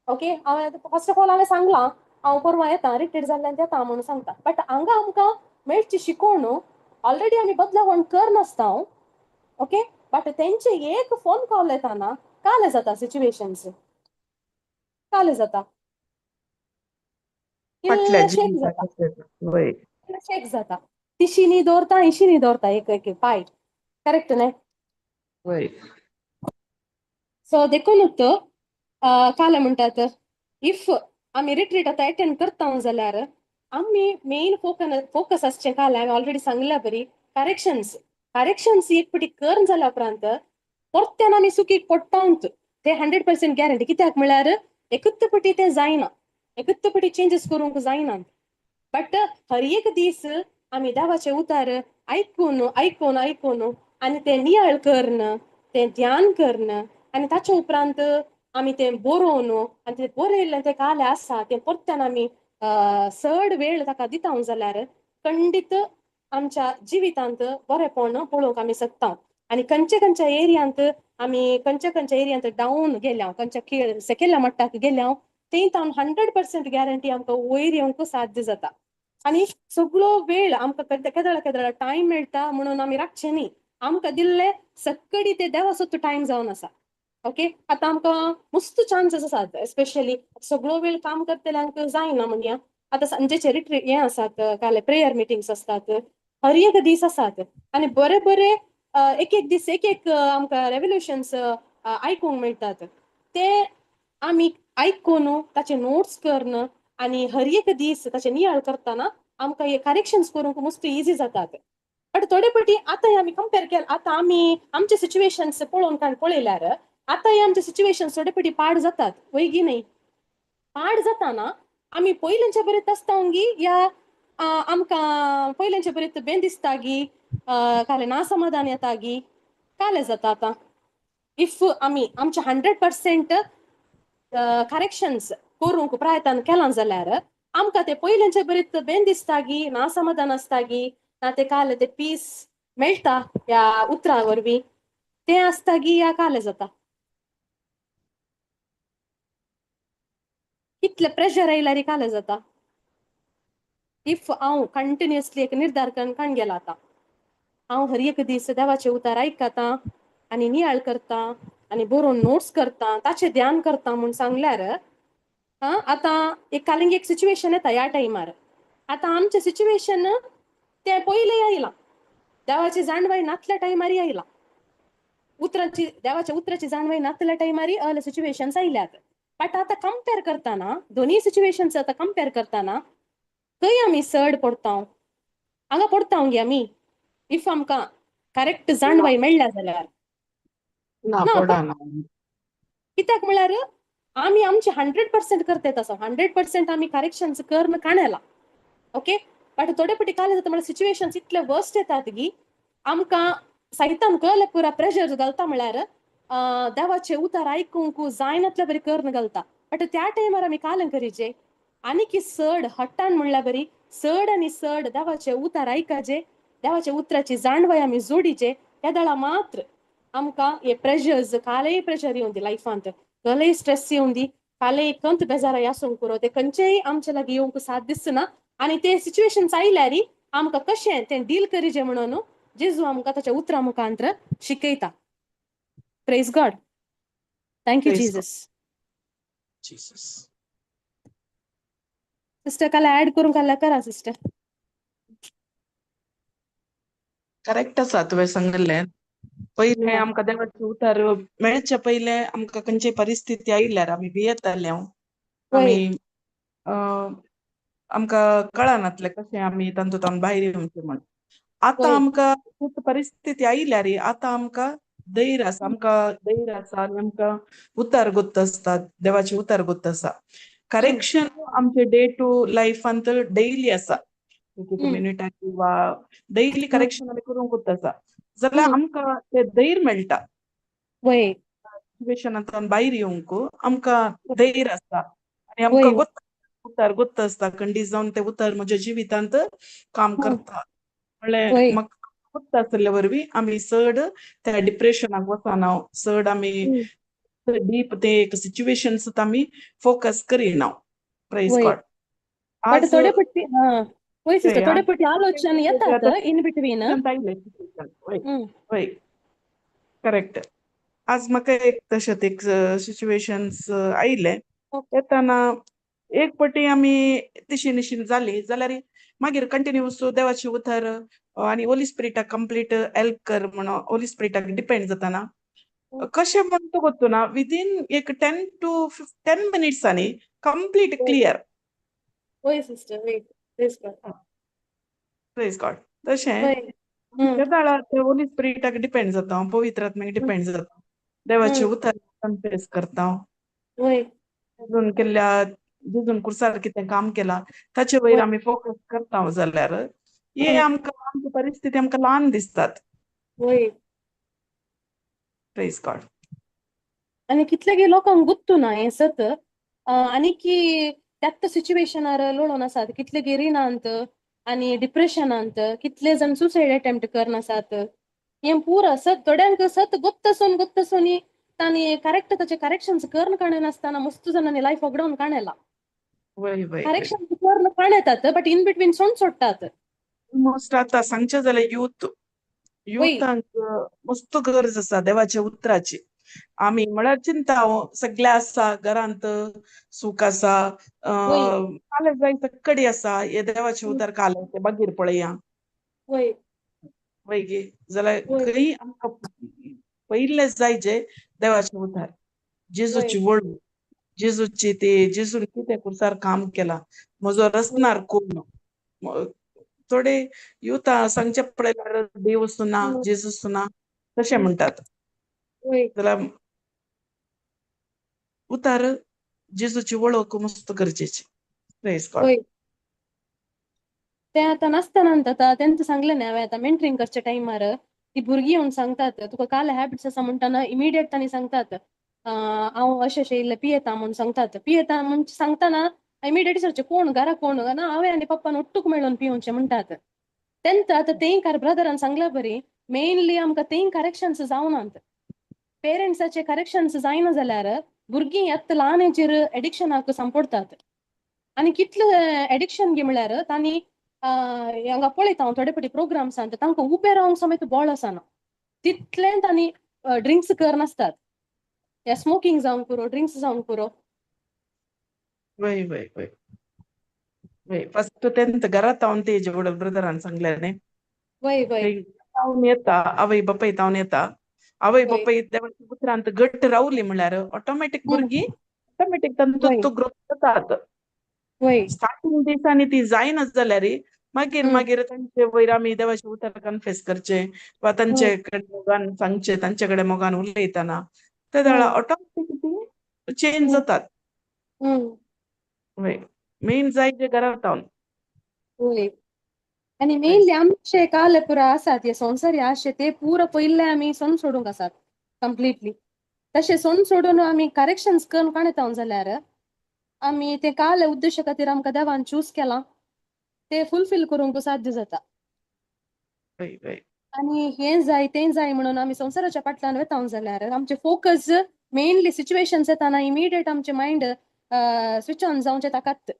ओके, हांवें फर्स्ट ऑफ ऑल हांवें सांगलां हांव परवां येता, रिट्रीट जाल्ल्यान येता म्हणून सांगता, बट हांगा आमकां मेळची शिकोवण ऑलरेडी आमी बदलावण करनासता. ओके, बट तेंचे एक फोन कॉल येताना काले जाता सिच्युएशन्स, काले जाता, शेक जाता, शेक जाता, तिशींनी दवरता, ऐंशींनी दवरता एक एक पाय, करेक्ट न्ही? सो देखूनच काले म्हणटात if आमी रिट्रीट आतां एटेंड करता जाल्यार आमी मेन फोकस आसचें काल हांवें ऑलरेडी सांगल्या बरी करेक्शन्स, करेक्शन्स एक पटी कर जाल्या उपरांत परत्यान आमी चुकीक पडटात ते 100% गॅरंटी. कित्याक म्हळ्यार एकूच पटी तें जायना, एकूच पटी चेंजीस करूंक जायना, बट हर एक दीस आमी देवाचे उतार आयकून आयकून आयकून आनी तें नियाळ करून तें ध्यान करून आनी ताचे उपरांत आमी तें बरोवन आनी तें बरयल्लें तें कालें आसा तें परत्यान आमी चड वेळ ताका दिता जाल्यार खंडीत आमच्या जिवितांत बरेपण पळोवंक आमी शकता. आनी खंयच्या खंयच्या एरियांत आमी खंयच्या खंयच्या एरियांत डावन गेल्या, खंयच्या सेकेल्या मट्टाक गेल्या, थंय तावन 100% गॅरंटी आमकां वयर येवंक साध्य जाता. आनी सगळो वेळ आमकां केदळा केदळा टायम मेळटा म्हणून आमी राखचें न्ही. आमकां दिल्ले सक्कडी ते देवासो टायम जावन आसा. ओके, आतां आमकां मस्त चान्सीस आसात, एस्पेशली सगळो वेळ काम करतल्यांक जायना म्हणया. आतां सांजेचे रिट्रीट हें आसात, काले प्रेयर मिटिंग्स आसतात, हर एक दीस आसात. आनी बरे बरे एक एक दीस एक एक आमकां रेवल्युशन्स आयकूंक मेळटात, ते आमी आयकून ताचे नोट्स करून आनी हर एक दीस ताचे नियाळ करतना आमकां हे करेक्शन्स करूंक मस्त इजी जातात. बट थोडे फावटी आतां आमी कंपेर केल, आतां आमी आमचे सिच्युएशन्स पळोवन काण पळयल्यार आतां हे आमचे सिच्युएशन्स थोडे फावटी पाड जातात, वय न्ही? पाड जाताना आमी पयल्यांच्या बरें आसता गी या आमकां पयल्यांच्या बरें बेन दिसता गी, काले ना समाधान येता गी, काले जाता. आतां if आमी आमचे 100% करेक्शन्स करूंक प्रयत्न केलां जाल्यार आमकां ते पयल्यांच्या बरें बेन दिसता गी, ना समाधान आसता गी, ना ते काले ते पीस मेळटा ह्या उतरां वरवीं तें आसता गी, या काले जाता. कितले प्रेशर आयल्यार काले जाता. If हांव कंटिन्युअसली एक निर्धार करून काण गेला, आतां हांव हर एक दीस देवाचे उतार आयकता आनी नियाळ करता आनी बरोवन नोट्स करता, ताचें ध्यान करता म्हूण सांगल्यार आतां एक कालिंग एक सिच्युएशन येता ह्या टायमार. आतां आमचें सिच्युएशन तें पयलें आयलां, देवाची जाणवाय नातल्या टायमार आयलां, उतराची देवाच्या उतराची जाणवाय नातल्या टायमार अले सिच्युएशन्स आयल्यात. बट आतां कंपेर करतना दोनूय सिच्युएशन्स आतां कंपेर करतना खंय आमी चड पडटा, हांगा पडटा गे आमी if आमकां करेक्ट जाणवाय मेळ्ळ्या जाल्यार ना ना. पडना. कित्याक म्हळ्यार आमी आमचे 100% करतात आसा, 100% आमी करेक्शन्स करून काणेला. ओके, बट थोडे फावटी काले जाता म्हळ्यार सिच्युएशन्स इतले वर्स्ट येतात गी आमकां साहित्यान कळ्ळें पुरा प्रेशर घालता, म्हळ्यार देवाचे उतार आयकूंक जायनातल्या बरी करून घालता. बट त्या टायमार आमी कालें करीचे आनी की चड हट्टान म्हणल्यार बरी चड आनी चड देवाचे उतार आयकाचे, देवाच्या उतराची जाणवाय आमी जोडीचे. त्या दळा मात्र आमकां हे प्रेशर्स कालेय प्रेशर येवन दी लायफांत, कलेय स्ट्रेस येवन दी, कालेय कंत बेजाराय आसूंक पुरो, ते खंयचेय आमचे लागीं येवंक साथ दिसना. आनी ते सिच्युएशन्स आयल्यार आमकां कशें तें डील करीचे म्हणून जेजू आमकां ताच्या उतरां मुखांत्र शिकयता. Praise God. Thank you Praise God. Jesus. Jesus. Sister काल ऍड करूंक काल्यार करा सिस्टर. करेक्ट आसा तुवें सांगिल्लें. पयलें आमकां देवाचे उतर मेळचे पयलें आमकां खंयची परिस्थिती आयल्यार आमी भियेताले. आमी आमकां कळनातलें कशें आमी तातूंत भायर येवचें म्हण. आतां आमकां तीच परिस्थिती आयल्यार आतां आमकां धैर्य आसा, आमकां धैर्य आसा आनी आमकां उतर गोत्त आसता, देवाचें उतर गोत्त आसा. करेक्शन आमचे डे टू लायफांत डेली आसा, एक एक मिनिटाक वा डेली करेक्शन आमी करूंक गोत्त आसा जाल्यार आमकां तें धैर्य मेळटा. सिच्युएशनांतल्यान भायर येवंक आमकां धैर्य आसता आनी आमकां गोत्त उतर गोत्त आसता. खंडीत जावन तें उतर म्हज्या जिवितांत काम करता म्हणल्यार म्हाका गोत्त आसल्या वरवीं आमी चड त्या डिप्रेशनाक वचना, चड आमी डीप ते एक सिच्युएशन्स आमी फोकस करिना. Praise God. But थोडे फावटी वय सिस्टर, थोडे फावटी आलोचन येतात इन बिटवीन. वय करेक्ट. आज म्हाका एक तशेंच एक सिच्युएशन्स आयलें येताना एक पटी आमी तिशी निशीन जाली जाल्यार मागीर कंटिन्यूस देवाचे उतर आनी होली स्पिरिटाक कंप्लीट हेल्प कर म्हणून होली स्पिरिटाक डिपेंड जाताना कशें म्हण तुका गोत्तुना विदीन एक 10 to 10 मिनिट्सांनी कंप्लीट क्लियर. वय सिस्टर, वय. Praise God. Praise God. तशें केदाळा होली स्पिरिटाक डिपेंड जाता, पवित्र आत्म्याक डिपेंड जाता, देवाचे उतर कन्फेस करता, जेजून केल्ल्या जेजून कुर्सार कितें काम केलां ताचे वयर आमी फोकस करता जाल्यार हे आमकां आमची परिस्थिती आमकां ल्हान दिसतात. Praise God. आनी कितले गे लोकांक गुत्तू ना हें सत, आनी की त्याच सिच्युएशनार लोळोन आसात, कितले गे रिणांत आनी डिप्रेशनांत कितले जाण सुसायड अटेम्प्ट करन आसात. हें पुरा सत थोड्यांक सत गुप्त आसून गुप्त आसून तांणी करेक्ट ताचे करेक्शन्स करन काडनासतना मस्त जाणांनी लायफ वगडावन काडला. वय वय वय. करेक्शन करन काडतात बट इन बिटवीन सोड सोडटात. ऑलमोस्ट आतां सांगचें जाल्यार यूथ युथांक मस्त गरज आसा देवाच्या उतराची. आमी म्हळ्यार चिंता सगळें आसा घरांत सूख आसा, काले जाय कडी आसा, हे देवाचें उतर काले ते मागीर पळया. वय. वय गे जाल्यार खंय आमकां पयिल्लें जाय जे देवाचें उतर, जेजूची वळ, जेजूची ती जेजून कितें कुर्सार काम केलां, म्हजो रचणार कोण. थोडे युथा सांगचे पळयल्यार देव ना जेजूस ना तशें म्हणटात. जाल्यार उतार जेजूची वळख मस्त गरजेची. Praise God. ते आतां नासतना आतां तेंच सांगलें न्ही हांवें आतां मेंटरींग करच्या टायमार ती भुरगीं येवन सांगतात तुका काल हॅबिट्स आसा म्हणटना इमिडिएट तांणी सांगतात हांव अशें अशें इल्लें पियेता म्हूण सांगतात. पियेता म्हूण सांगतना इमिडिएट विचारचें कोण घरा कोण ना हांवें आनी पप्पान ഒട്ടുक मेळून पिवचें म्हणटात. तेंत आतां तेंय ब्रदरान सांगल्या बरी मेनली आमकां तेंय करेक्शन्स जावनात. पेरंट्साचे करेक्शन्स जायना जाल्यार भुरगीं आतां ल्हान एजीर एडिक्शनाक सांपडटात. आनी कितले एडिक्शन गे म्हळ्यार तांणी हांगा पळयता हांव थोडे फावटी प्रोग्राम्सान तांकां उबें रावंक समेत बळ आसना तितलें तांणी ड्रिंक्स करनासतात. या स्मोकींग जावंक पुरो, ड्रिंक्स जावंक पुरो. वय वय वय वय फस्ट तेंत घरात हांव तेजे व्हडल ब्रदरान सांगलें न्ही. वय वय. तावन येता आवय बापाय तावन येता, आवय बापाय देवाच्या उतरांत घट्ट रावली म्हळ्यार ऑटोमॅटीक भुरगीं ऑटोमॅटीक तांचो ग्रोथ जातात. स्टार्टींग दिसांनी ती जायना जाल्यार मागीर मागीर तांचे वयर आमी देवाचे उतर कन्फेस करचे वा तांचे कडेन मोगान सांगचे, तांचे कडेन मोगान उलयतना ते वेळार ऑटोमॅटीक ती चेंज जातात. वय मेन जाय जे घरात तावन. वय. आनी मेनली आमचे काल पुरा आसात हे संवसारी आशे ते पुरा पयले आमी सोन सोडूंक आसात कंप्लिटली. तशें सोन सोडून आमी करेक्शन्स करून काडटा जाल्यार आमी ते काल उद्देशा खातीर आमकां देवान चूज केलां ते फुलफील करूंक साध्य जाता. आनी हें जाय तें जाय म्हणून आमी संवसाराच्या फाटल्यान वता जाल्यार आमचे फोकस मेनली सिच्युएशन्स येताना इमिडिएट आमचे मायंड स्विच ऑन जावचें ताकात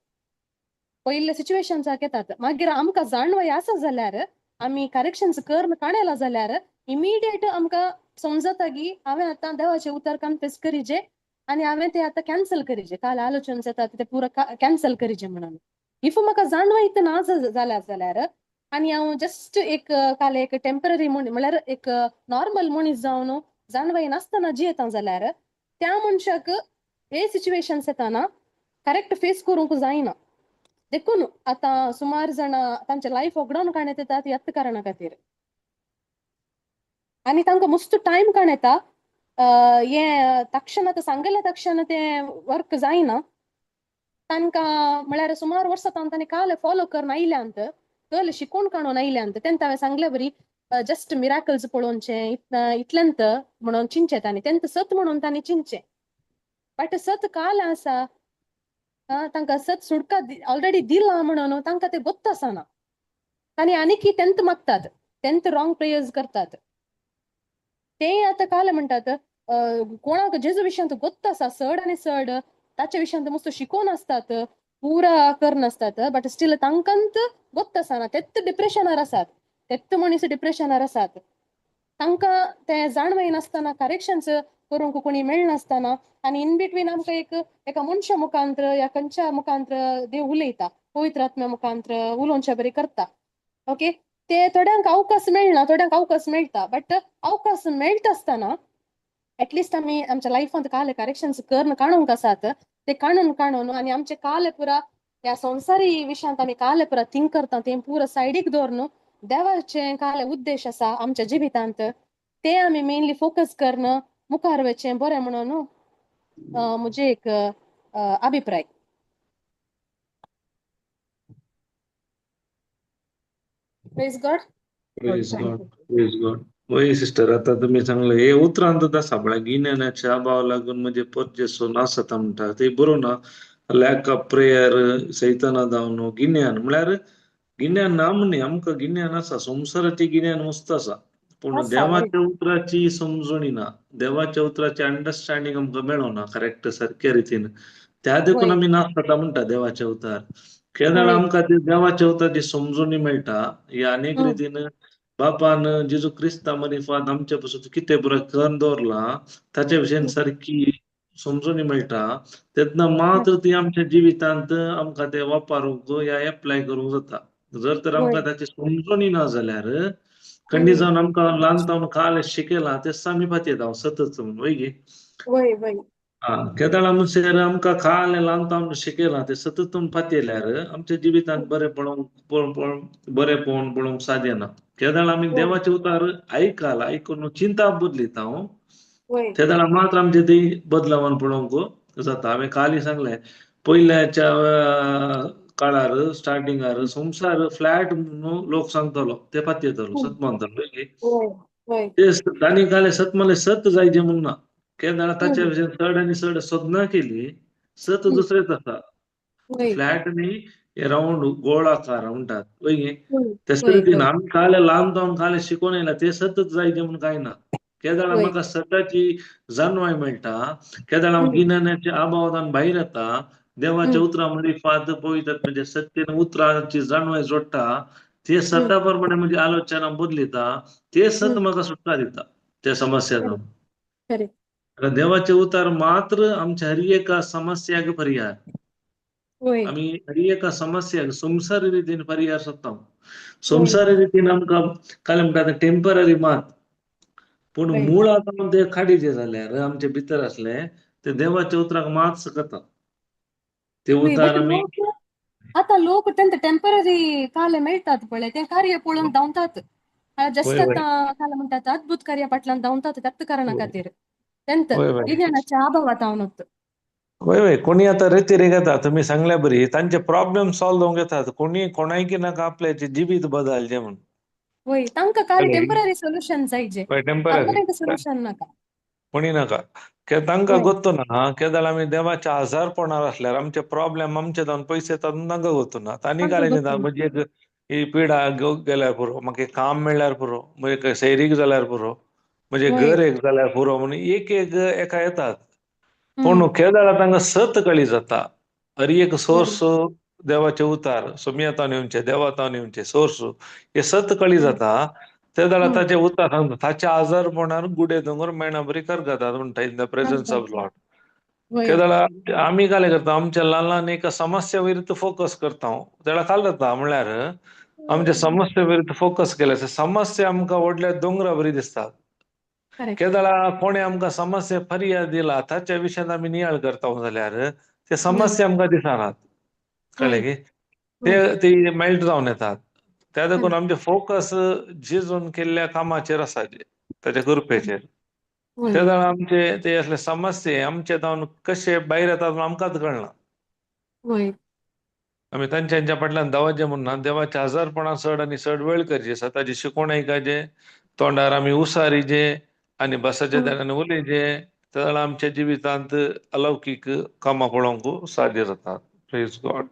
पयले सिच्युएशन्साक येतात. मागीर आमकां जाणवय आसा जाल्यार आमी करेक्शन्स करन काडला जाल्यार इमिडिएट आमकां समजता की हांवें आतां देवाचें उतर कन्फेस करिजे आनी हांवें तें आतां कॅन्सल करिजे, काल आलोचन येता ते पुरा कॅन्सल करिजे म्हणून. If म्हाका जाणवय ना जाल्या जाल्यार आनी हांव जस्ट एक काल एक टेंपररी म्हणल्यार एक नॉर्मल मनीस जावन जाणवय नासतना जियेता जाल्यार त्या मनशाक हे सिच्युएशन्स येताना करेक्ट फेस करूंक जायना. देखून आतां सुमार जाणां तांचे लायफ वगडावन काडण्यात येतात ह्याच कारणा खातीर. आनी तांकां मस्त टायम काण येता हें तक्षण आतां सांगलें तक्षण तें वर्क जायना तांकां. म्हळ्यार सुमार वर्सां तांणी काल फॉलो करून आयल्यांत, कल शिकोवन काडून आयल्यांत. तेंत हांवें सांगले बरी जस्ट मिराकल्स पळोवचें इतलेंत म्हणून चिंतचें तांणी, तेंत सत म्हणून तांणी चिंतचें. बट सत काल आसा तांकां सत सुटका ऑलरेडी दिलां म्हणून तांकां तें गोत्त आसना. तांणी आनीकी तेंत मागतात, तेंत रॉंग प्रेयर्स करतात. ते आतां काल म्हणटात कोणाक जेजू विशयांत गोत्त आसा चड आनी चड ताच्या विशयांत मस्त शिकोवन आसतात, पुरा करनासतात, बट स्टील तांकांत गोत्त आसना. तेत्त डिप्रेशनार आसात, तेत्त मनीस डिप्रेशनार आसात. तांकां तें जाणवय नासतना करेक्शन्स करूंक कोणी मेळनासतना आनी इन बिटवीन आमकां एक एका मनशा मुखांत्र या खंयच्या मुखांत्र देव उलयता, पवित्र आत्म्या मुखांत्र उलोवच्या बरी करता. ओके ते थोड्यांक अवकाश मेळना, थोड्यांक अवकाश मेळटा. बट अवकाश मेळटा आसतना एटलिस्ट आमी आमच्या लायफांत काल करेक्शन्स करून काडूंक आसात ते काडून काडून आनी आमचे काल पुरा ह्या संवसारी विशयांत आमी काल पुरा थिंक करता तें पुरा सायडीक दवरून देवाचें काल उद्देश आसा आमच्या जिवितांत ते आमी मेनली फोकस करून मुखार वचचें बरें म्हणून म्हजें एक अभिप्राय. Praise God. Praise God, praise God. वय सिस्टर आतां तुमी सांगलें हे उतरांतूच आसा म्हळ्यार गिन्यानाच्या अभाव लागून म्हणजे परजेसो नासता म्हणटा ते बरोबर ना. लॅक ऑफ प्रेयर सैताना जावन गिन्यान म्हळ्यार गिन्यान ना न्ही, आमकां गिन्यान आसा, संवसाराचें गिन्यान मस्त आसा, पूण देवाच्या उतराची समजणी ना, देवाच्या उतराची अंडरस्टँडींग आमकां मेळना करेक्ट सारक्या रितीन. त्या देखून आमी नाच जाता म्हणटा देवाच्या उतार. केन्ना आमकां ते देवाच्या उतराची समजणी मेळटा ही अनेक रितीन बापान जेजू क्रिस्ता मरिफात आमच्या पासून कितें बरें करून दवरलां ताच्या विशयन सारकी समजणी मेळटा, तेन्ना मात्र ती आमच्या जिवितांत आमकां ते वापरूंक या एप्लाय करूंक जाता. जर तर आमकां ताची समजणी ना जाल्यार खंडी जावन आमकां ल्हान जावन काल शिकयलां तें आमी पातयेता सतत म्हणून, वय गे? केदळा म्हणसर आमकां काल ल्हान जावन शिकयलां तें सतत पातयल्यार आमच्या जिवितांत बरें बरें पळोवंक साध्य ना. केदळा आमी देवाचे उतार आयकाल, आयकून चिंता बदलिता हांव, तेदळा मात्र आमचे ती बदलावन पळोवंक जाता. हांवें कालय सांगलें, पयल्याच्या काळार स्टार्टिंगार संवसार फ्लॅट म्हणून लोक सांगतालो, ते पातयेतालो, सत मानतालो. ते तांणी काले सत मानले, सत जायचे म्हणून ना. केन्ना ताच्या विशयन चड आनी चड सोदना केली, सत दुसरेच आसा. फ्लॅट न्ही, रावंड गोळ आकार म्हणटात, वय गे? तशे रितीन आमी काले ल्हान जावन काले शिकोवन येयला ते सतच जायचे म्हणून कांय ना. केदळा म्हाका सताची जाणवाय मेळटा, केदळा गिन्यानाच्या अभावान भायर येता, देवाच्या उतरां मरिफात पवित्र म्हणजे सत्तेन उतरांची जाणवाय जोडटा, ते सता प्रमाणे म्हणजे आलोचना बदलिता, ते सत म्हाका सुटका दिता त्या समस्या. देवाचे उतार मात्र आमच्या हर एका समस्याक परिहार. आमी हर एका समस्याक संवसारी रितीन परिहार सोदता. संवसारी रितीन आमकां काल म्हणटा टेंपररी मात, पूण मुळांत ते काडीचे जाल्यार आमचे भितर आसले ते देवाच्या उतराक मात सकता ते उतार आमी. आतां लोक तेंका टेंपररी काले मेळटात पळय, ते कार्य पळोवन धांवतात. जस्ट आतां काल म्हणटात अद्भुत कार्या फाटल्यान धांवतात त्याच कारणा खातीर तेंत गिन्यानाच्या अभावात हांव. वय वय, कोणी आतां रेतीर येता, तुमी सांगल्या बरी, तांचे प्रॉब्लेम सॉल्व जावंक येतात. कोणी कोणायकी नाका आपल्याचे जिवीत बदलचें म्हणून. वय, तांकां काल टेंपररी सोल्युशन जायजे, टेंपररी सोल्युशन नाका, कोणी नाका. तांकां गोत्तो ना केदळ आमी देवाच्या आजारपणार आसल्यार आमचे प्रॉब्लेम आमचे जावन पयशे येतात, तांकां गोत्तो ना. तांणी काल म्हणजे एक ही पिडा गेल्यार पुरो, म्हाका काम मेळ्ळ्यार पुरो, म्हजे सैरीक जाल्यार पुरो, म्हणजे घर एक जाल्यार पुरो म्हणून एक एक एका येतात. पूण केदळा तांकां सत कळी जाता, हर एक सोर्स देवाचे उतार सोमियातान येवचे, देवातान येवचे सोर्स हे सत कळी जाता. तेदळा ताचे उतार सांगता ताच्या आजारपणार गुडे दोंगर मेणा बरी करगतात म्हणटा, in the presence of Lord. केदळा आमी काले करता, आमच्या ल्हान ल्हान एका समस्या वयर फोकस करता, तेळा काल जाता म्हणल्यार आमच्या समस्या वयर फोकस केल्यार समस्या आमकां व्हडल्या दोंगरा बरी दिसतात. केदळा कोणे आमकां समस्या फरियाद दिला ताच्या विशयान आमी नियाळ करता जाल्यार ते समस्या आमकां दिसनात, कळ्ळें की? ते ती मेल्ट जावन येतात. त्या देखून आमचे फोकस जेजून केल्ल्या कामाचेर आसा, ताच्या कृपेचेर. ते जाण आमचे ते असले समस्ये आमचे जावन कशे भायर येतात आमकांच कळना. आमी तांच्या फाटल्यान धांवचें म्हणून ना, देवाच्या आजारपणा चड आनी चड वेळ करचे, सताची शिकवण आयकाचे, तोंडार आमी उसारीचे आनी बसाच्या दारान उलयचे, जाल्यार आमच्या जिवितांत अलौकीक कामां पळोवंक साध्य जातात. Praise God.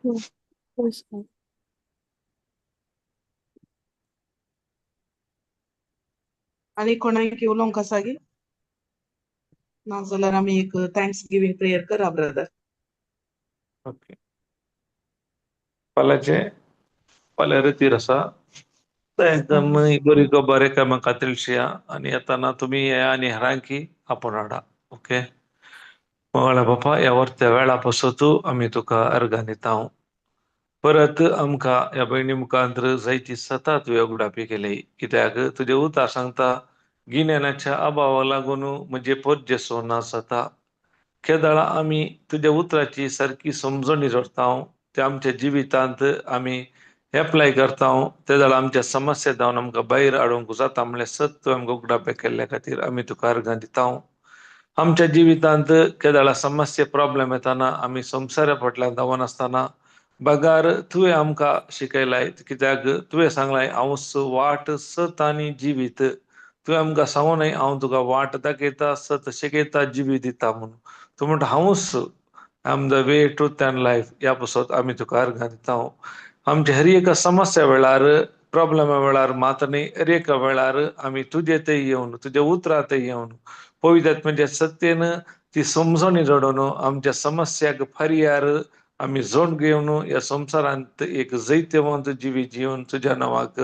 आनी कोणाक उलोवंक आसा गी? ना जाल्यार आमी एक thanks giving prayer करा ब्रदर. ओके, फाल्यांचे फाल्यां रेतीर आसा, एकदम बरी खबर एकामेका तेळशिया आनी येताना तुमी येया आनी हेरांकी आपोवन हाडा. ओके, मंगळा बापा, ह्या वरत्या वेळा पासत आमी तुका अर्गां दिता. परत आमकां ह्या भयणी मुखांत जायती सता तुवें उगडापी केली, कित्याक तुजें उतार सांगता गिन्यानाच्या अभावाक लागून म्हजे पोरजेसो नाश जाता. केदळा आमी तुज्या उतराची सारकी समजणी जोडटा, ते आमच्या जिवितांत आमी एप्लाय करता, ते जाल्यार आमच्या समस्या जावन आमकां भायर हाडूंक जाता म्हणल्यार सत तुवें आमकां उगडापे केल्ल्या खातीर आमी तुका अर्गां दिता. आमच्या जिवितांत केदळा समस्या प्रॉब्लेम येताना आमी संवसारा फाटल्यान धांवनासतना बगार तुवें आमकां शिकयलाय, कित्याक तुवें सांगलाय हांव वाट सत आनी जिवीत. तुवें आमकां सांगूनय हांव तुका वाट दाखयता, सत शिकयता, जिवीत दिता म्हणून. तूं म्हणटा हांवूच I am the way, truth and life. ह्या पासत आमी तुका अर्गां दिता. आमच्या हर एका समस्या वेळार, प्रॉब्लेमा वेळार मात्र न्ही, हर एका वेळार आमी तुजे थंय येवन, तुज्या उतरा थंय येवन, पवित्र आत्म्याच्या सत्तेन ती समजणी जोडून आमच्या समस्याक पर्यार आमी जोड घेवन ह्या संवसारांत एक जैतवंत जिवीत जिवन तुज्या नांवाक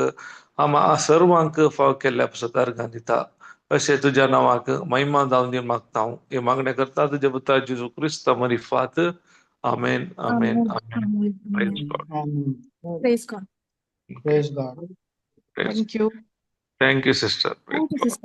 आमा सर्वांक फाव केल्ल्या पासत अर्गां दिता. अशें तुज्या नांवाक महिमा जावन दी मागता हांव. हे मागणें करता तुज्या पुता जेजू क्रिस्ता मरिफात. आमेन, आमेन, आमेन. Praise God. Amen. Praise God. Praise God. Thank you. Thank you, sister. Thank you, sister.